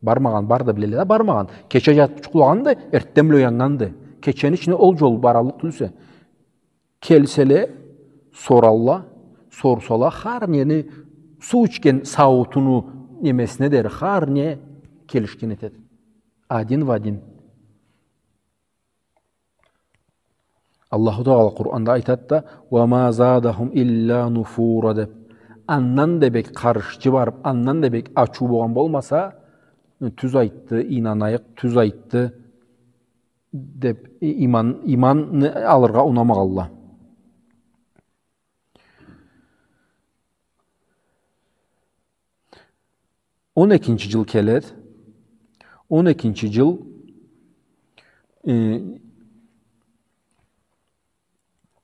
Бармагъан, бары да билелле да бармагъан. Кече джатып джукълагъанды, эртден бла уяннганды. Кечени ичине ол джол бараллыкъ тюлсе. Келселе, соралла, сорсала, хар нени, суу ичген сауутуну немесине дери, хар не келишген этед. Один в один. Аллаху Тагъала Къуранда айтад да, «Ва ма задахум илля нуфура», деп. Андан да бек къарышчы барып, андан да бек ачыу болгъан болмаса, тюз айтды, ийнанайыкъ, тюз айтды, деп, и-, иман, иманны алыргъа унамагъалла. Он экинчи джыл келед. Он экинчи джыл, э,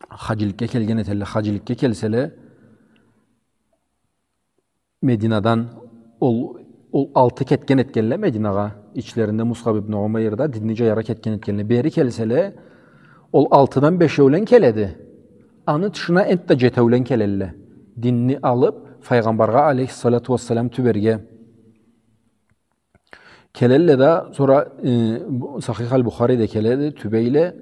хаджиликге келген этелле. Хаджиликге келселе, Мединадан ол, ол алты кетген этгенле Мединагъа, ичлеринде Мусгъаб ибн Умейр да динни джаяргъа кетген этгенле. Бери келселе, ол алтыдан бешеулен келеди. Аны тышына энтда джетеулен келелле. Динни алып, Файгъамбаргъа алейхиссалату уассалам тюберге. Келелле да, сора, э, бу-, Сахих аль-Бухариде келеди, тюбейле.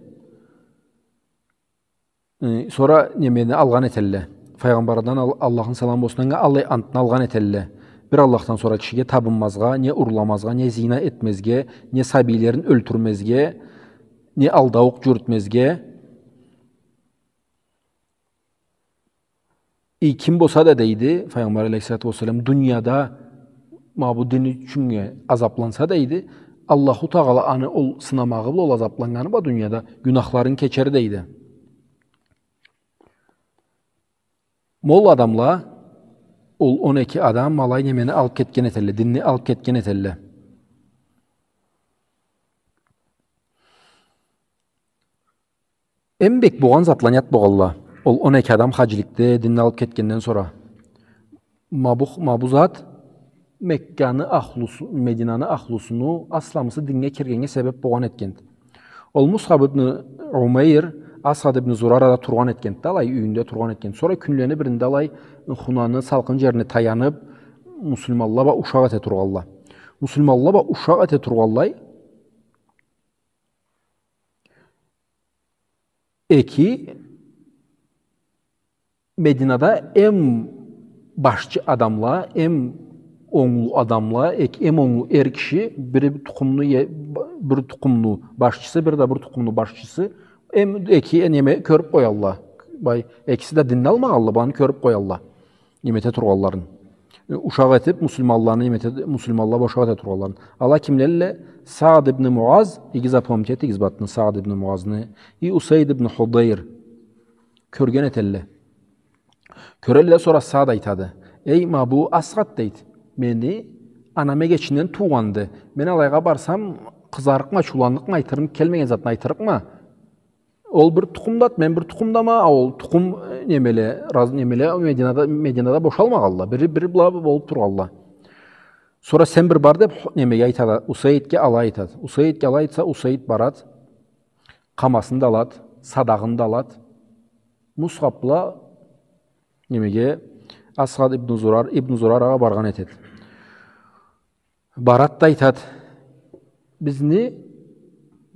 Э, сора немени алгъан этелле. Файгъамбардан Ал-, Аллахны саламы болсун анга, аллай антны алгъан этелле. Бир Аллахдан сора кишиге табынмазгъа, не урламазгъа, не зина этмезге, не сабийлерин ёлтюрмезге, не алдаукъ джюрютмезге. И ким болса да, дейди Файгъамбар алейхиссалату уассалам, дунияда ма бу дини ючюннге азапланса, дейди, Аллаху Тагъала аны ол сынамагъы бла, ол азапланнганы бла дунияда гюнахларын кечер, дейди. Ма ол адамла, ол он эки адам алай немени алып кетген этелле, динни алып кетген этелле. Эм бек болгъан затла не зат болгъалла. Ол он эки адам хаджиликде динни алып кетгенден сора. Ма бу, ма бу зат Мекканы ахлусу-, Мединаны ахлусуну асламысы динге киргеннге себеп болгъан этгенди. Ол Мусгъаб ибн Умейр, Асад ибн Зурарада тургъан этгенди, алай юйюнде тургъан этгенди. Сора кюнлени биринде алай хунаны салкъын джерине таянып, муслиманла бла ушакъ эте тургъалла. Муслиманла бла ушакъ эте тургъаллай, эки Мединада эм башчы адамла, эм онглу адамла, эк-, эм онглу эр киши, бири тукъумну е-, б-, бир тукъумну башчысы, бири да бир тукъумну башчысы, эм эки неме кёрюп къоялла. Бай, экиси да динни алмагъалла, баны кёрюп къоялла. Неме эте тургъанларын. Ушакъ этип, муслиманланы, неме эте-, муслиманла бла ушакъ эте тургъанланы. Ала кимлелле? Саад ибн Муаз, иги запомнить этигиз бу атны, Саад ибн Муазны, и Усейд ибн Худайр. Кёрген этелле. Кёрелле да, сора Саад айтады: «Эй, ма бу Асгъад, — дейди, — мени анам эгечинден туугъанды. Мен алайгъа барсам, къызарыкъма, ачыуланныкъма, айтырым келмеген затны айтырыкъма. Ол бир тукъумдады, мен бир тукъумдама, а ол тукъум, э, немеле, раз-, немеле Мединада, Мединада бошалмагъалла. Бири, бири бла болуп тургъалла». Сора «Сен бир бар», — деп, ху-, немеге айтады, Усейдге алай айтады. Усейдге алай айтса, Усейд барады, къамасын да алады, садагъын да алады. Мусгъаб бла немеге, Асгъад ибн Зурар, ибн Зурарагъа баргъан этеди. Барады да айтады: «Бизни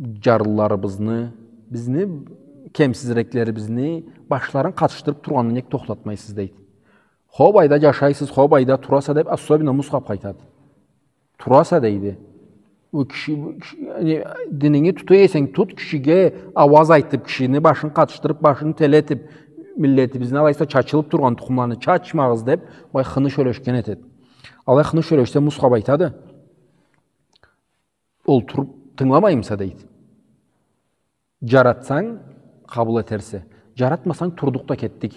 джарлыларыбызны, бизни кемсизиреклерибизни башларын къатышдырып тургъанны нек тохтатмайсыз?» — дейди. «Хо, былайда джашайсыз, хо, былайда тураса», — деп, особенно Мусгъабгъа айтады. «Тураса», — дейди. «Ол киши, бу киши, яни, дининги тута эсенг тут, кишиге ауаз айтып, кишини башын къатышдырып, башын теле этип, миллетибизни алайса чачылып тургъан тукъумланы чачмагъыз», — деп, былай хыны сёлешген этеди. Алай хыны сёлешсе, Мусгъаб айтады: «Олтуруп тынгыламаймыса?» — дейди. «Джаратсанг, къабыл этерсе. Джаратмасанг, турдукъ да кетдик.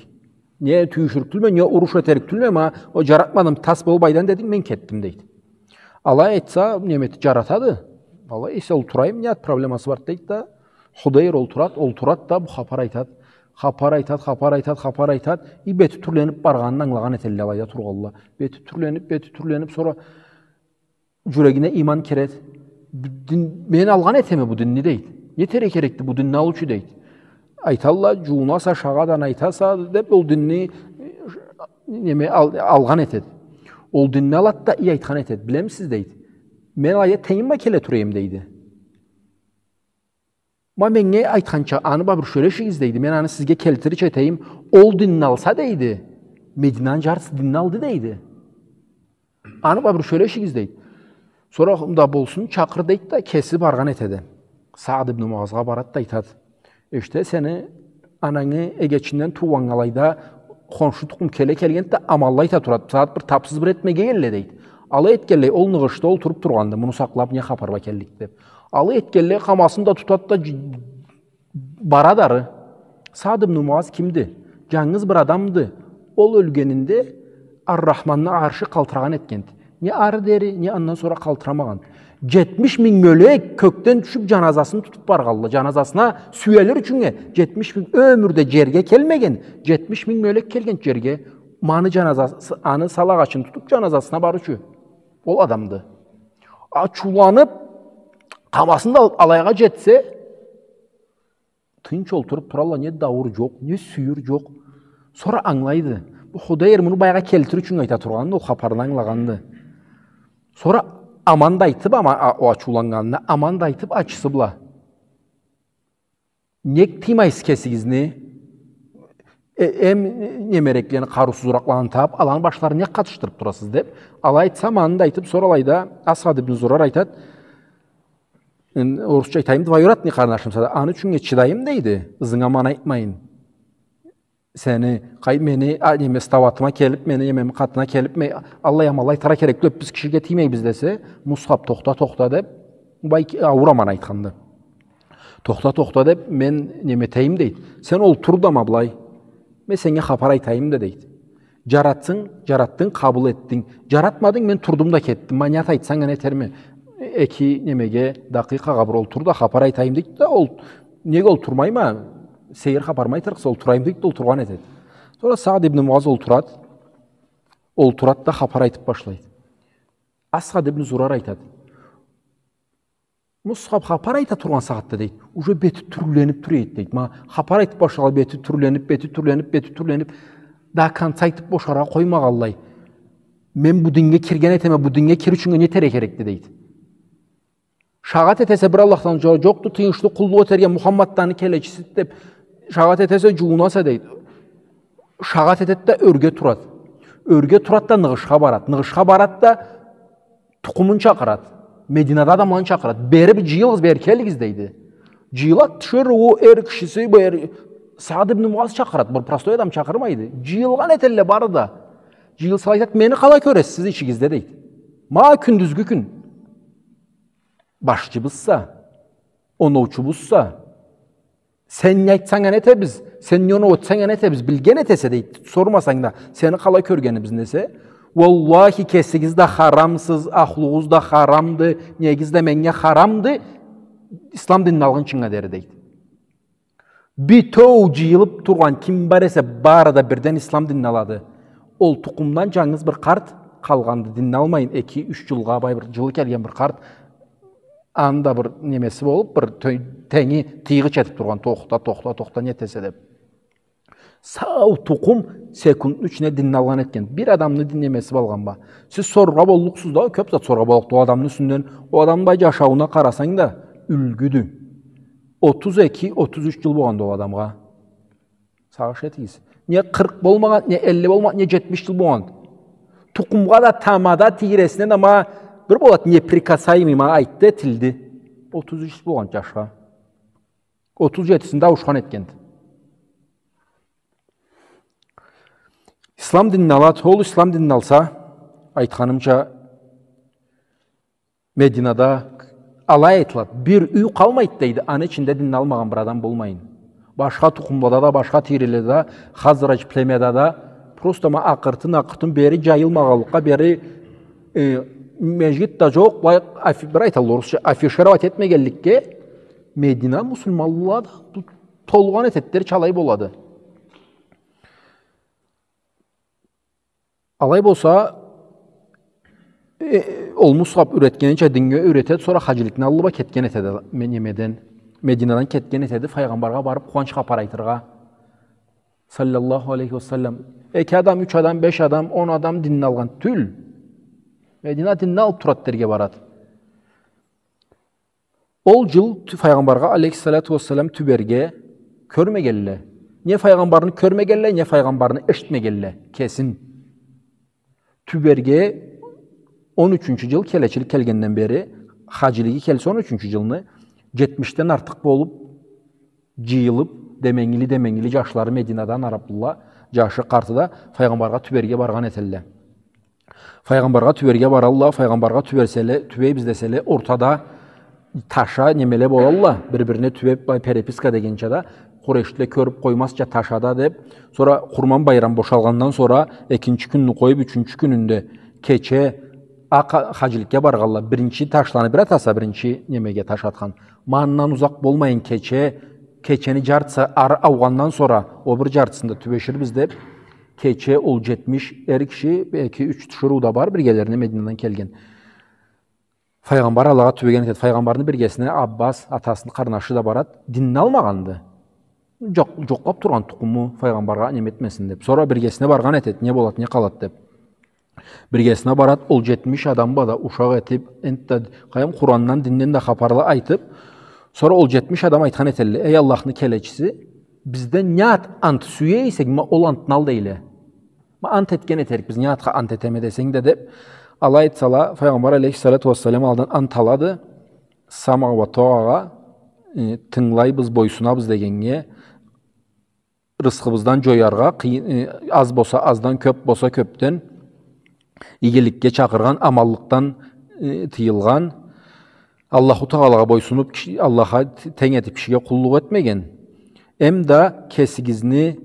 Не тюйюшюрюк тюлме, не уруш этерик тюлме, ма ол джаратмадым, тас бол былайдан дединг, мен кетдим», — дейди. Алай айтса, неме эте, джаратады. Алай эсе, олтурайым, не проблемасы бар, дейди да, Худайр олтурады, олтурады да, бу хапар айтады. Хапар айтады, хапар айтады, хапар айтады. И бети тюрленип баргъанын ангылагъан этелле алайда тургъанла. Бети тюрленип, бети тюрленип, сора джюрегине иман киреди. «Бу дин, мен алгъан этеме бу динни», — дейди. «Не этерге керекди бу динни алыучу?» — дейди. Айталла: «Джууунаса, шагъадан айтаса», — деп, ол динни, неме, ал-, алгъан этеди. Ол динни алады да, и айтхан этеди: «Билемисиз, — дейди, — мен алай этейим, ма келе турайым, — дейди. — Ма меннге айтханча, аны бла бир сёлешигиз, — дейди, — мен аны сизге келтирирча этейим. Ол динни алса, — дейди, — Мединаны джартысы динни алды, — дейди. — Аны бла бир сёлешигиз», — дейди. Сора: «Мында болсун, чакъыр», — дейди да, кеси баргъан этеди. Саад ибн Муазгъа барады да айтады: «Эште, сени анангы эгечинден туугъаннга алайда хоншу тукъум келе келгенди да, аманла айта турады. Сагъат бир тапсыз бир этмеге келле», — дейди. Алай этгенлей, ол ныгъышда олтуруп тургъанды, муну сакълап, не хапар бла келлик деп. Алай этгенлей, къамасын да тутады да, джи-, барады ары. Саад ибн Муаз кимди? Джангыз бир адамды. Ол ёлгенинде Ар-Рахманны аршы къалтырагъан этгенди. Не ары дери, не андан сора къалтырамагъанды. Джетмиш минг мёлек кёкден тюшюп, джаназасын тутуп баргъанла. Джаназасына сюелир ючюннге джетмиш минг, ёмюрде джерге келмеген, джетмиш минг мёлек келген джерге. Ма аны джаназасы, аны сал агъачын тутуп, джаназасына барыучу ол адамды. Ачыуланып, къамасын да алып, алайгъа джетсе, тынч олтуруп туралла, не дауур джокъ, не сюйюр джокъ. Сора ангылайды. Бу Худайр муну баягъы келтирир ючюн айта тургъанды, ол хапарны ангылагъанды. Сора аман да айтып, ама, а, ол ачыуланнганына аман да айтып, ачысы бла: «Нек тыймайсыз кесигизни? Э, эм немереклени, къарыусузуракъланы табып, аланы башларын нек къатышдырып турасыз?» — деп. Алай айтса, ма аны да айтып, сора алайда Асгъад ибн Зурар айтады, эн-, орусча айтайым, двоюродный къарнашымса да, аны ючюннге чыдайым, дейди, ызынга ма аны айтмайын. Сени, къай-, мени, а, неме, ставатыма келип, мени немеми къатына келип, ме-, аллай аманла айтыргъа керек тюл, биз кишиге тиймейбиз десе, Мусгъаб, тохта, тохта деп, бай ки-, ауур аман айтханды. Тохта, тохта деп, мен неме этейим, дейди. Сен олтур да ма былай. Мен сеннге хапар айтайым да, дейди. Джаратсанг, джаратдынг, къабыл этдинг. Джаратмадынг, мен турдум да кетдим. Ма не зат айтсанг, аны этерме. Эки немеге, дакъикъагъа бир олтур да, хапар айтайым, дейди да, ол, неге олтурмайма? Сейир хапарымы айтырыкъса, олтурайым, дейди да, олтургъан этеди. Сора Саад ибн Муаз олтурады. Олтурады да, хапар айтып башлайды. Асгъад ибн Зурар айтады. Мусгъаб хапар айта тургъан сагъатда, дейди, уже бети тюрленип тура эди, дейди. Ма хапар айтып башлагъан, бети тюрленип, бети тюрленип, бети тюрленип, до конца айтып бошаргъа къоймагъанлай. Мен бу динге кирген этеме, бу динге кирир ючюн не этерге керекди, дейди. Шагъат этесе бир Аллахдан джо-, джокъду, тыйыншлы къуллукъ этерге, Мухаммад да аны келечисиди деп, шагъат этесе, джууунаса, дейди. Шагъат этеди да, ёрге турады. Ёрге турады да, ныгъышха барады. Ныгъышха барады да, тукъумун чакъырады. Мединада адамларын чакъырады. Бери бир джыйылыгъыз, бери келигиз, дейди. Джыйылады тиширыу эр кишиси, бу эр-, Саад ибн Муаз чакъырады. Бир простой адам чакъырмайды. Джыйылгъан этелле бары да. Джыйылсала, айтат: «Мени къалай кёресиз сиз ичигизде?» — дейт. «Ма кюндюзгю кюн. Башчыбызса, оноучубузса, сен не айтсанг, аны этебиз, сен не оноу этсенг, аны этебиз, билген этесе, — дейт, — сормасанг да, сени къалай кёргенибизни», — десе: «Уаллахи, кесигиз да харамсыз, ахлугъугъуз да харамды, негиз да меннге харамды, ислам динни алгъынчынга дери», — дейт. Бютеу джыйылыб тургъан ким бар эсе, бары да бирден ислам динни алады. Ол тукъумдан джангыз бир къарт къалгъанды, динни алмайын, эки-юч джылгъа, бай, бир джылы келген бир къарт, аны да бир немеси болуб, бир тё-, тенги тыйгъыч этиб тургъан: «Тохта, тохта, тохта, не этесе?» — деб. Сау тукъум секундну ичинде динни алгъан этген. Бир адамны дин немеси бла алгъан ба. Сиз соргъа боллукъсуз да, кёб зат соргъа боллукъду ол адамны юсюнден. Ол адамны бай джашаууна къарасанг да, юлгюдю. Отуз эки, отуз юч джыл болгъанды ол адамгъа. Сагъыш этигиз. Не къыркъ болмагъан, не элли болмагъан, не джетмиш джыл болгъан. Тукъумгъа да, тамада, тийресине да, ма, бир болат, неприкасаемый, ма, айтды, этилди. Отуз юч болгъан джашха. Отуз джетисинде ауушхан этгенди. Ислам динни алат, ол ислам динни алса, айтханымча, Мединада алай айтылат: бир юй къалмайт, дейди, аны ичинде динни алмагъан бир адам болмайын. Башха тукъумлада да, башха тийреледе да, Хазрадж племяда да, просто ма акъыртын-акъыртын бери джайылмагъанлыкъгъа, бери, э, межгит да джокъ, былай афи-, бир айталла орусча, афишировать этмегенликге, Медина муслиманла да бу толгъан этеди дерча, алай болады. Алай болса, э, ол Мусаб юретгенича динге юретеди, сора хаджиликни аллы бла кетген этеди, ме-, немеден, Мединадан кетген этеди, файгъамбаргъа барыб къууанч хапар айтыргъа. Саллаллаху алейхи ва саллам. Эки адам, юч адам, беш адам, он адам динни алгъан тюл. Медина динни алыб турад дерге барад. Ол джыл тю-, файгъамбаргъа, алейхиссалату уассалам, тюберге кёрмегенле. Не файгъамбарны кёрмегенле, не файгъамбарны эшитмегенле. Кесин. Тюберге он ючюнчю джыл келечилик келгенден бери, хаджилиги келсе он ючюнчю джылны, джетмишден артыкъ болуб, джыйылыб, деменгили-деменгили джашлары Мединадан араблыла, джашы, къарты да файгъамбаргъа тюберге баргъан этелле. Файгъамбаргъа тюберге баралла, файгъамбаргъа тюберселе, тюбейбиз деселе, ортада таша немеле болалла, бир-бирине тюбеб, бай, переписка дегенча да, къурейшлиле кёрюб къоймазча ташада деб, сора Къурман байрам бошалгъандан сора экинчи кюнню къоюб, ючюнчю кюнюнде кече а-, ха-, хаджиликге баргъалла, биринчи ташланы бир атаса, биринчи немеге таш атхан. Ма андан узакъ болмайын, кече, кечени джартысы ары аугъандан сора, о бир джартысында тюбеширбиз деб, кече ол джетмиш эр киши, эки-юч тиширыу да бар, биргелерине Мединадан келген. Файгъамбар алагъа тюбеген этед. Файгъамбарны биргесине Аббас, атасыны къарнашы да барад. Динни алмагъанды. Джокъ-, джокълаб тургъан тукъуму файгъамбаргъа неме этмесин деб. Сора биргесине баргъан этед, не болад, не къалад деб. Биргесине барад, ол джетмиш адам бла да ушакъ этиб, энтда, къайдам, Къурандан, динден да хапарла айтыб, сора ол джетмиш адам айтхан этелле: «Эй Аллахны келечиси, бизден не ат-, ант сюе эсенг, ма ол антны ал», — дейле. «Ма ант этген этерик биз, не атха ант этеме десенг да», — деб, алай айтсала, файгъамбар алейхиссалату уассалам алдан ант алады, «Самъа уа тоагъа, э, тынгылайбыз, бойсунабыз дегеннге, рысхыбыздан джояргъа, къыйын, э, аз болса аздан, кёб болса кёбден, игиликге чакъыргъан, аманлыкъдан, э, тыйылгъан, Аллаху Тагъалагъа бойсунуб, киши-, Аллахха т-, тенг этиб кишиге къуллукъ этмеген, эмда кесигизни,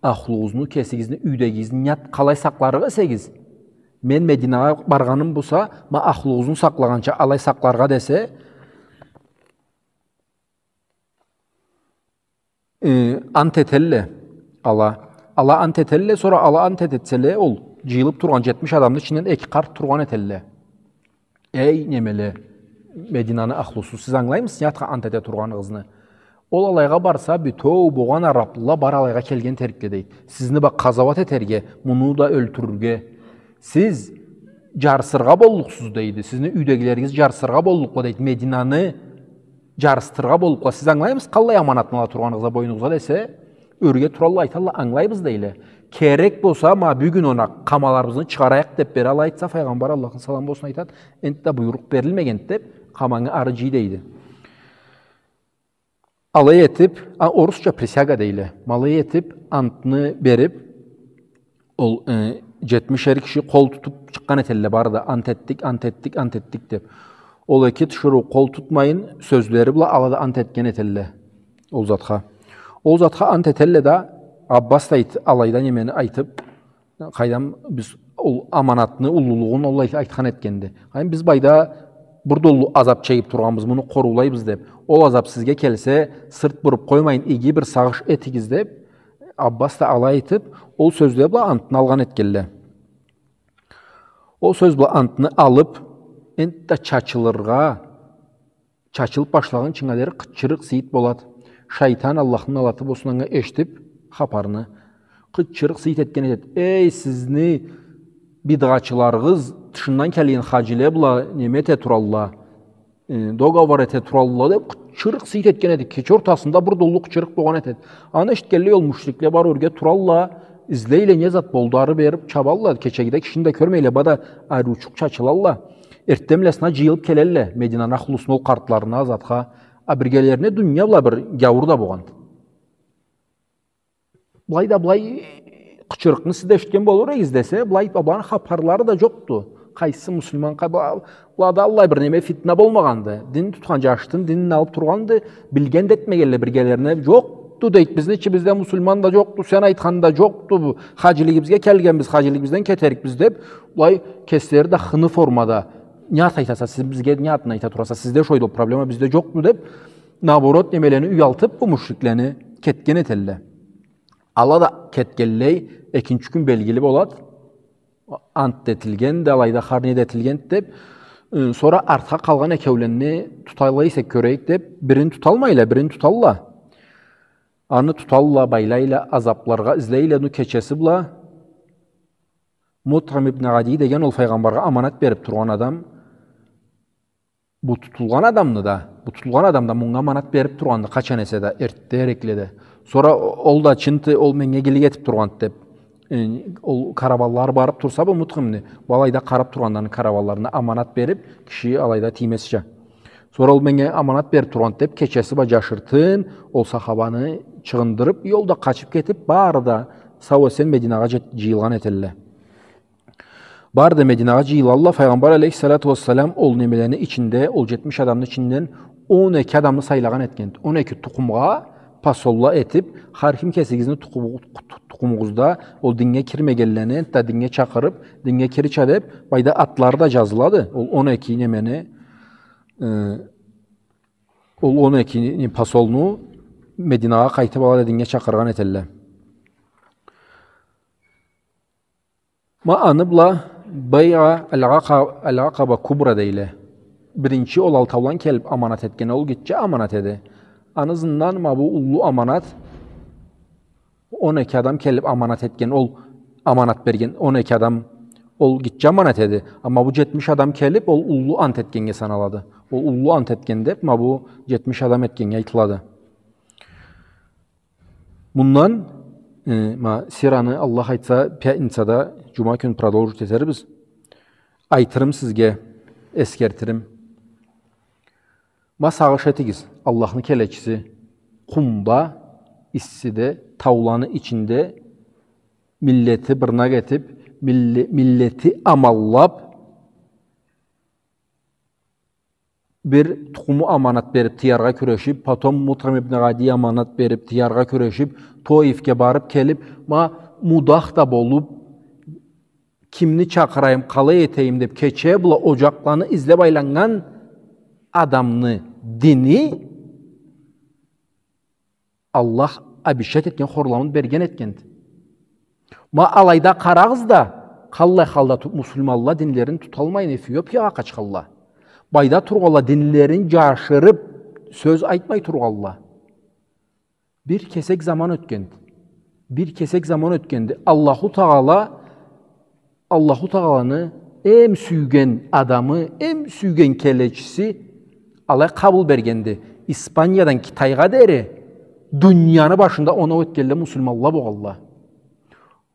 ахлугъузну, кесигизни, юйдегигизни не ат-, къалай сакъларыкъ эсегиз, мен Мединагъа баргъаным болса, ма ахлугъузну сакълагъанча алай сакъларгъа», — десе, э, ант этелле ала. Ала ант этелле, сора ала ант эт-, этселе, ол джыйылыб тургъан джетмиш адамны ичинден эки къарт тургъан этелле. «Эй, немеле, Мединаны ахлусу, сиз ангылаймысыз не атха ант эте тургъаныгъызны? Ол алайгъа барса, бютеу болгъан араблыла бары алайгъа келген этерикле, — дейди. — Сизни бла къазауат этерге, муну да ёлтюрюрге. Сиз джарсыргъа боллукъсуз, — дейди. — Сизни юйдегилеригиз джарсыргъа боллукъла, — дейди. — Мединаны джарсытыргъа боллукъла. Сиз ангылаймысыз къаллай аманатны ала тургъаныгъызгъа бойнугъузгъа», — десе, ёрге туралла, айталла: «Ангылайбыз», — дейле. «Керек болса, ма бюгюн она къамаларыбызны чыгъарайыкъ», — деб, бери алай айтса, файгъамбар, Аллахны саламы болсун, айтад: «Энтда буйрукъ берилмегенди», — деб, «къаманы ары джый», — дейди. Алай этиб, а, орусча присяга дейле. Ма алай этиб, антны бериб, ол, э, Джетмишер киши къол тутуб чыкъгъан этелле бары да, ант этдик, ант этдик, ант этдик деб. Ол эки тиширыу къол тутмайын, сёзлери бла ала да ант этген этелле ол затха. Ол затха ант этелле да, Аббас да айт-, алайда немени айтыб, къайдам, биз ол аманатны уллулугъун ол айт-, айтхан этгенди. Къайдам, биз былайда бир да уллу азаб чегиб тургъанбыз, муну къоруулайбыз деб. Ол азаб сизге келсе, сырт буруб къоймайын, иги бир сагъыш этигиз деб, Аббас да алай айтыб, ол сёзле бла антны алгъан этгелле. Ол сёз бла антны алыб, энтда чачылыргъа, чачылыб башлагъынчынга дери къычырыкъ-сыйыт болады. Шайтан, Аллахны налаты болсун анга, эшитиб хапарны, къычырыкъ-сыйыт этген этеди: «Эй, сизни бидгъачыларыгъыз тышындан келген хаджиле бла неме эте туралла, э, договор эте туралла», — деб, къычырыкъ-сыйыт этген эди. Кече ортасында бир да уллу къычырыкъ болгъан этеди. Аны эшитгеллей, ол мушрикле бары ёрге туралла, излейле, не зат болду, ары бери чабалла, кечегиде кишини да кёрмейле, бары да ариучукъ чачылалла. Эртденбла сына джыйылыб келелле Мединаны ахлусуна, ол къартларына, затха. А биргелерине дуния бла бир гяуур да болгъанды. Былай да былай къычырыкъны сиз да эшитген болур эдигиз десе, былай, быланы хапарлары да джокъду. Къайсы муслиман, къа-, бла-, былада аллай бир неме, фитна болмагъанды. Дин тутхан джашны динин алыб тургъанды, билген да этмегелле биргелерине. Джокъду, дейди, бизни ичибизде муслиман да джокъду, сен айтхан да джокъду. Бу хаджилигибизге келгенбиз, хаджилигибизден кетерикбиз деб, былай кеслери да хыны формада. Не зат айтаса сиз бизге, не затны айта тураса, сизде шойду ол проблема, бизде джокъду деб, наоборот, немелени уялтыб, бу мушриклени кетген этелле. Ала да кетгеллей, экинчи кюн белгили болады. Ант да этилгенди, алайда хар не да этилгенди деб, э, сора артха къалгъан экеуленни туталла эсек кёрейик деб, бирин туталмайла, бирин туталла. Аны туталла, байлайла, азабларгъа излейле, ну кечеси бла Мутъим ибн Адий деген ол файгъамбаргъа аманат бериб тургъан адам, бу тутулгъан адамны да, бу тутулгъан адам да мунга аманат бериб тургъанды, къачан эсе да, эртдерекле да. Сора о-, ол да чынды, ол меннге игилик этиб тургъанды деб, э, ол караванлары барыб турса, бу Мутъимни, бу алайда къараб тургъанланы караванларына аманат бериб, киши алайда тиймезча. Сора ол меннге аманат бериб тургъанды деб, кечеси бла джашыртын ол сахабаны чыгъындырыб, ёлда къачыб кетиб, бары да сау-эсен Мединагъа джет-, джыйылгъан этелле. Бары да Мединагъа джыйылалла, Файгъамбар алейхиссалату уассалам ол немелени ичинде, ол джетмиш адамны ичинден он эки адамны сайлагъан этгенди. Он эки тукъумгъа посолла этиб, хар ким кесигизни тукъуму-, тукъумугъузда ол динге кирмегенлени да динге чакъырыб, динге кирича деб, былайда атлары да джазылады. Ол он эки немени, э, ол он эки посолну Мединагъа къайтыб ала да динге чакъыргъан этелле. Ма аны бла Байъа аль-Акъа-, аль-Акъаба Кубра дейле. Биринчи ол алтаулан келиб аманат этген, ол гитче аманат эди. Аны ызындан ма бу уллу аманат, он эки адам келиб аманат этген, ол аманат берген, он эки адам, ол гитче аманат эди. Амма бу джетмиш адам келиб, ол уллу ант этгеннге саналады. Ол уллу ант этген деб, ма бу джетмиш адам этгеннге айтылады. Мындан, э, ма, сираны, Аллах айтса, пятницада, джума кюн продолжить этербиз. Айтырым сизге, эсгертирим. Ма, сагъыш этигиз, Аллахны келечиси къумда, иссиде, тауланы ичинде миллети бырнак этиб, милле-, миллети аманлаб, бир тукъуму аманат бериб тыяргъа кюрешиб, потом Мутъим ибн Адий аманат бериб тыяргъа кюрешиб, Тоифге барыб келиб, ма, мудах да болуб, кимни чакъырайым, къалай этейим деб, кече бла оджакъланы излеб айланнган адамны дини Аллах обещать этген хорламын берген этгенди. Ма алайда къарагъыз да, къаллай халда ту-, муслиманла динлерин туталмайын Эфиопиягъа къачхалла. Былайда тургъалла динлерин джашырыб, сёз айтмай тургъалла. Бир кесек заман ётгенди. Бир кесек заман ётгенди. Аллаху Тагъала Аллаху Тагъаланы эм сюйген адамы, эм сюйген келечиси алай къабыл бергенди. Испаниядан Китайгъа дери дунияны башында оноу этгенле муслиманла болгъалла.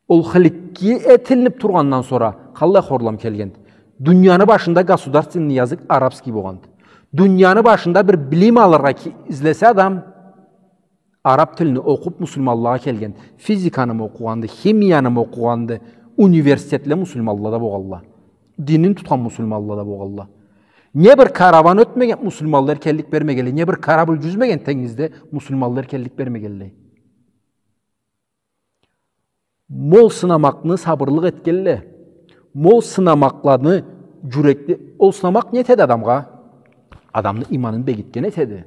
Ол хыликки этилиниб тургъандан сора къаллай хорлам келгенди. Дунияны башында государственный язык арабский болгъанды. Дунияны башында бир билим алыргъа ки-, излесе адам, араб тилни окъуб, муслиманлыгъа келген. Физиканымы окъугъанды, химиянымы окъугъанды, Университетле муслиманла да болгъанла. Динин тутхан муслиманла да болгъанла. Не бир караван ётмеген, муслиманла эркинлик бермегенлей, не бир карабл джюзмеген тенгизде, муслиманла эркинлик бермегенлей. Ма ол сынамакъны сабырлыкъ этгенле. Ма ол сынамакъланы джюрекли, ол сынамакъ не этеди адамгъа? Адамны иманын бегитген этеди.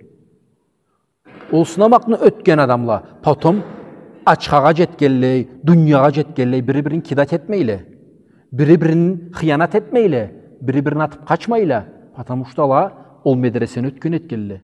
Ол сынамакъны ётген адамла, потом ачхагъа джетгенлей, дуниягъа джетгенлей, бири-бирин кидать этмейле. Бири-бирин хыянат этмейле, бири-бирин атыб къачмайла, потому что ала ол медресени ётген этгенле.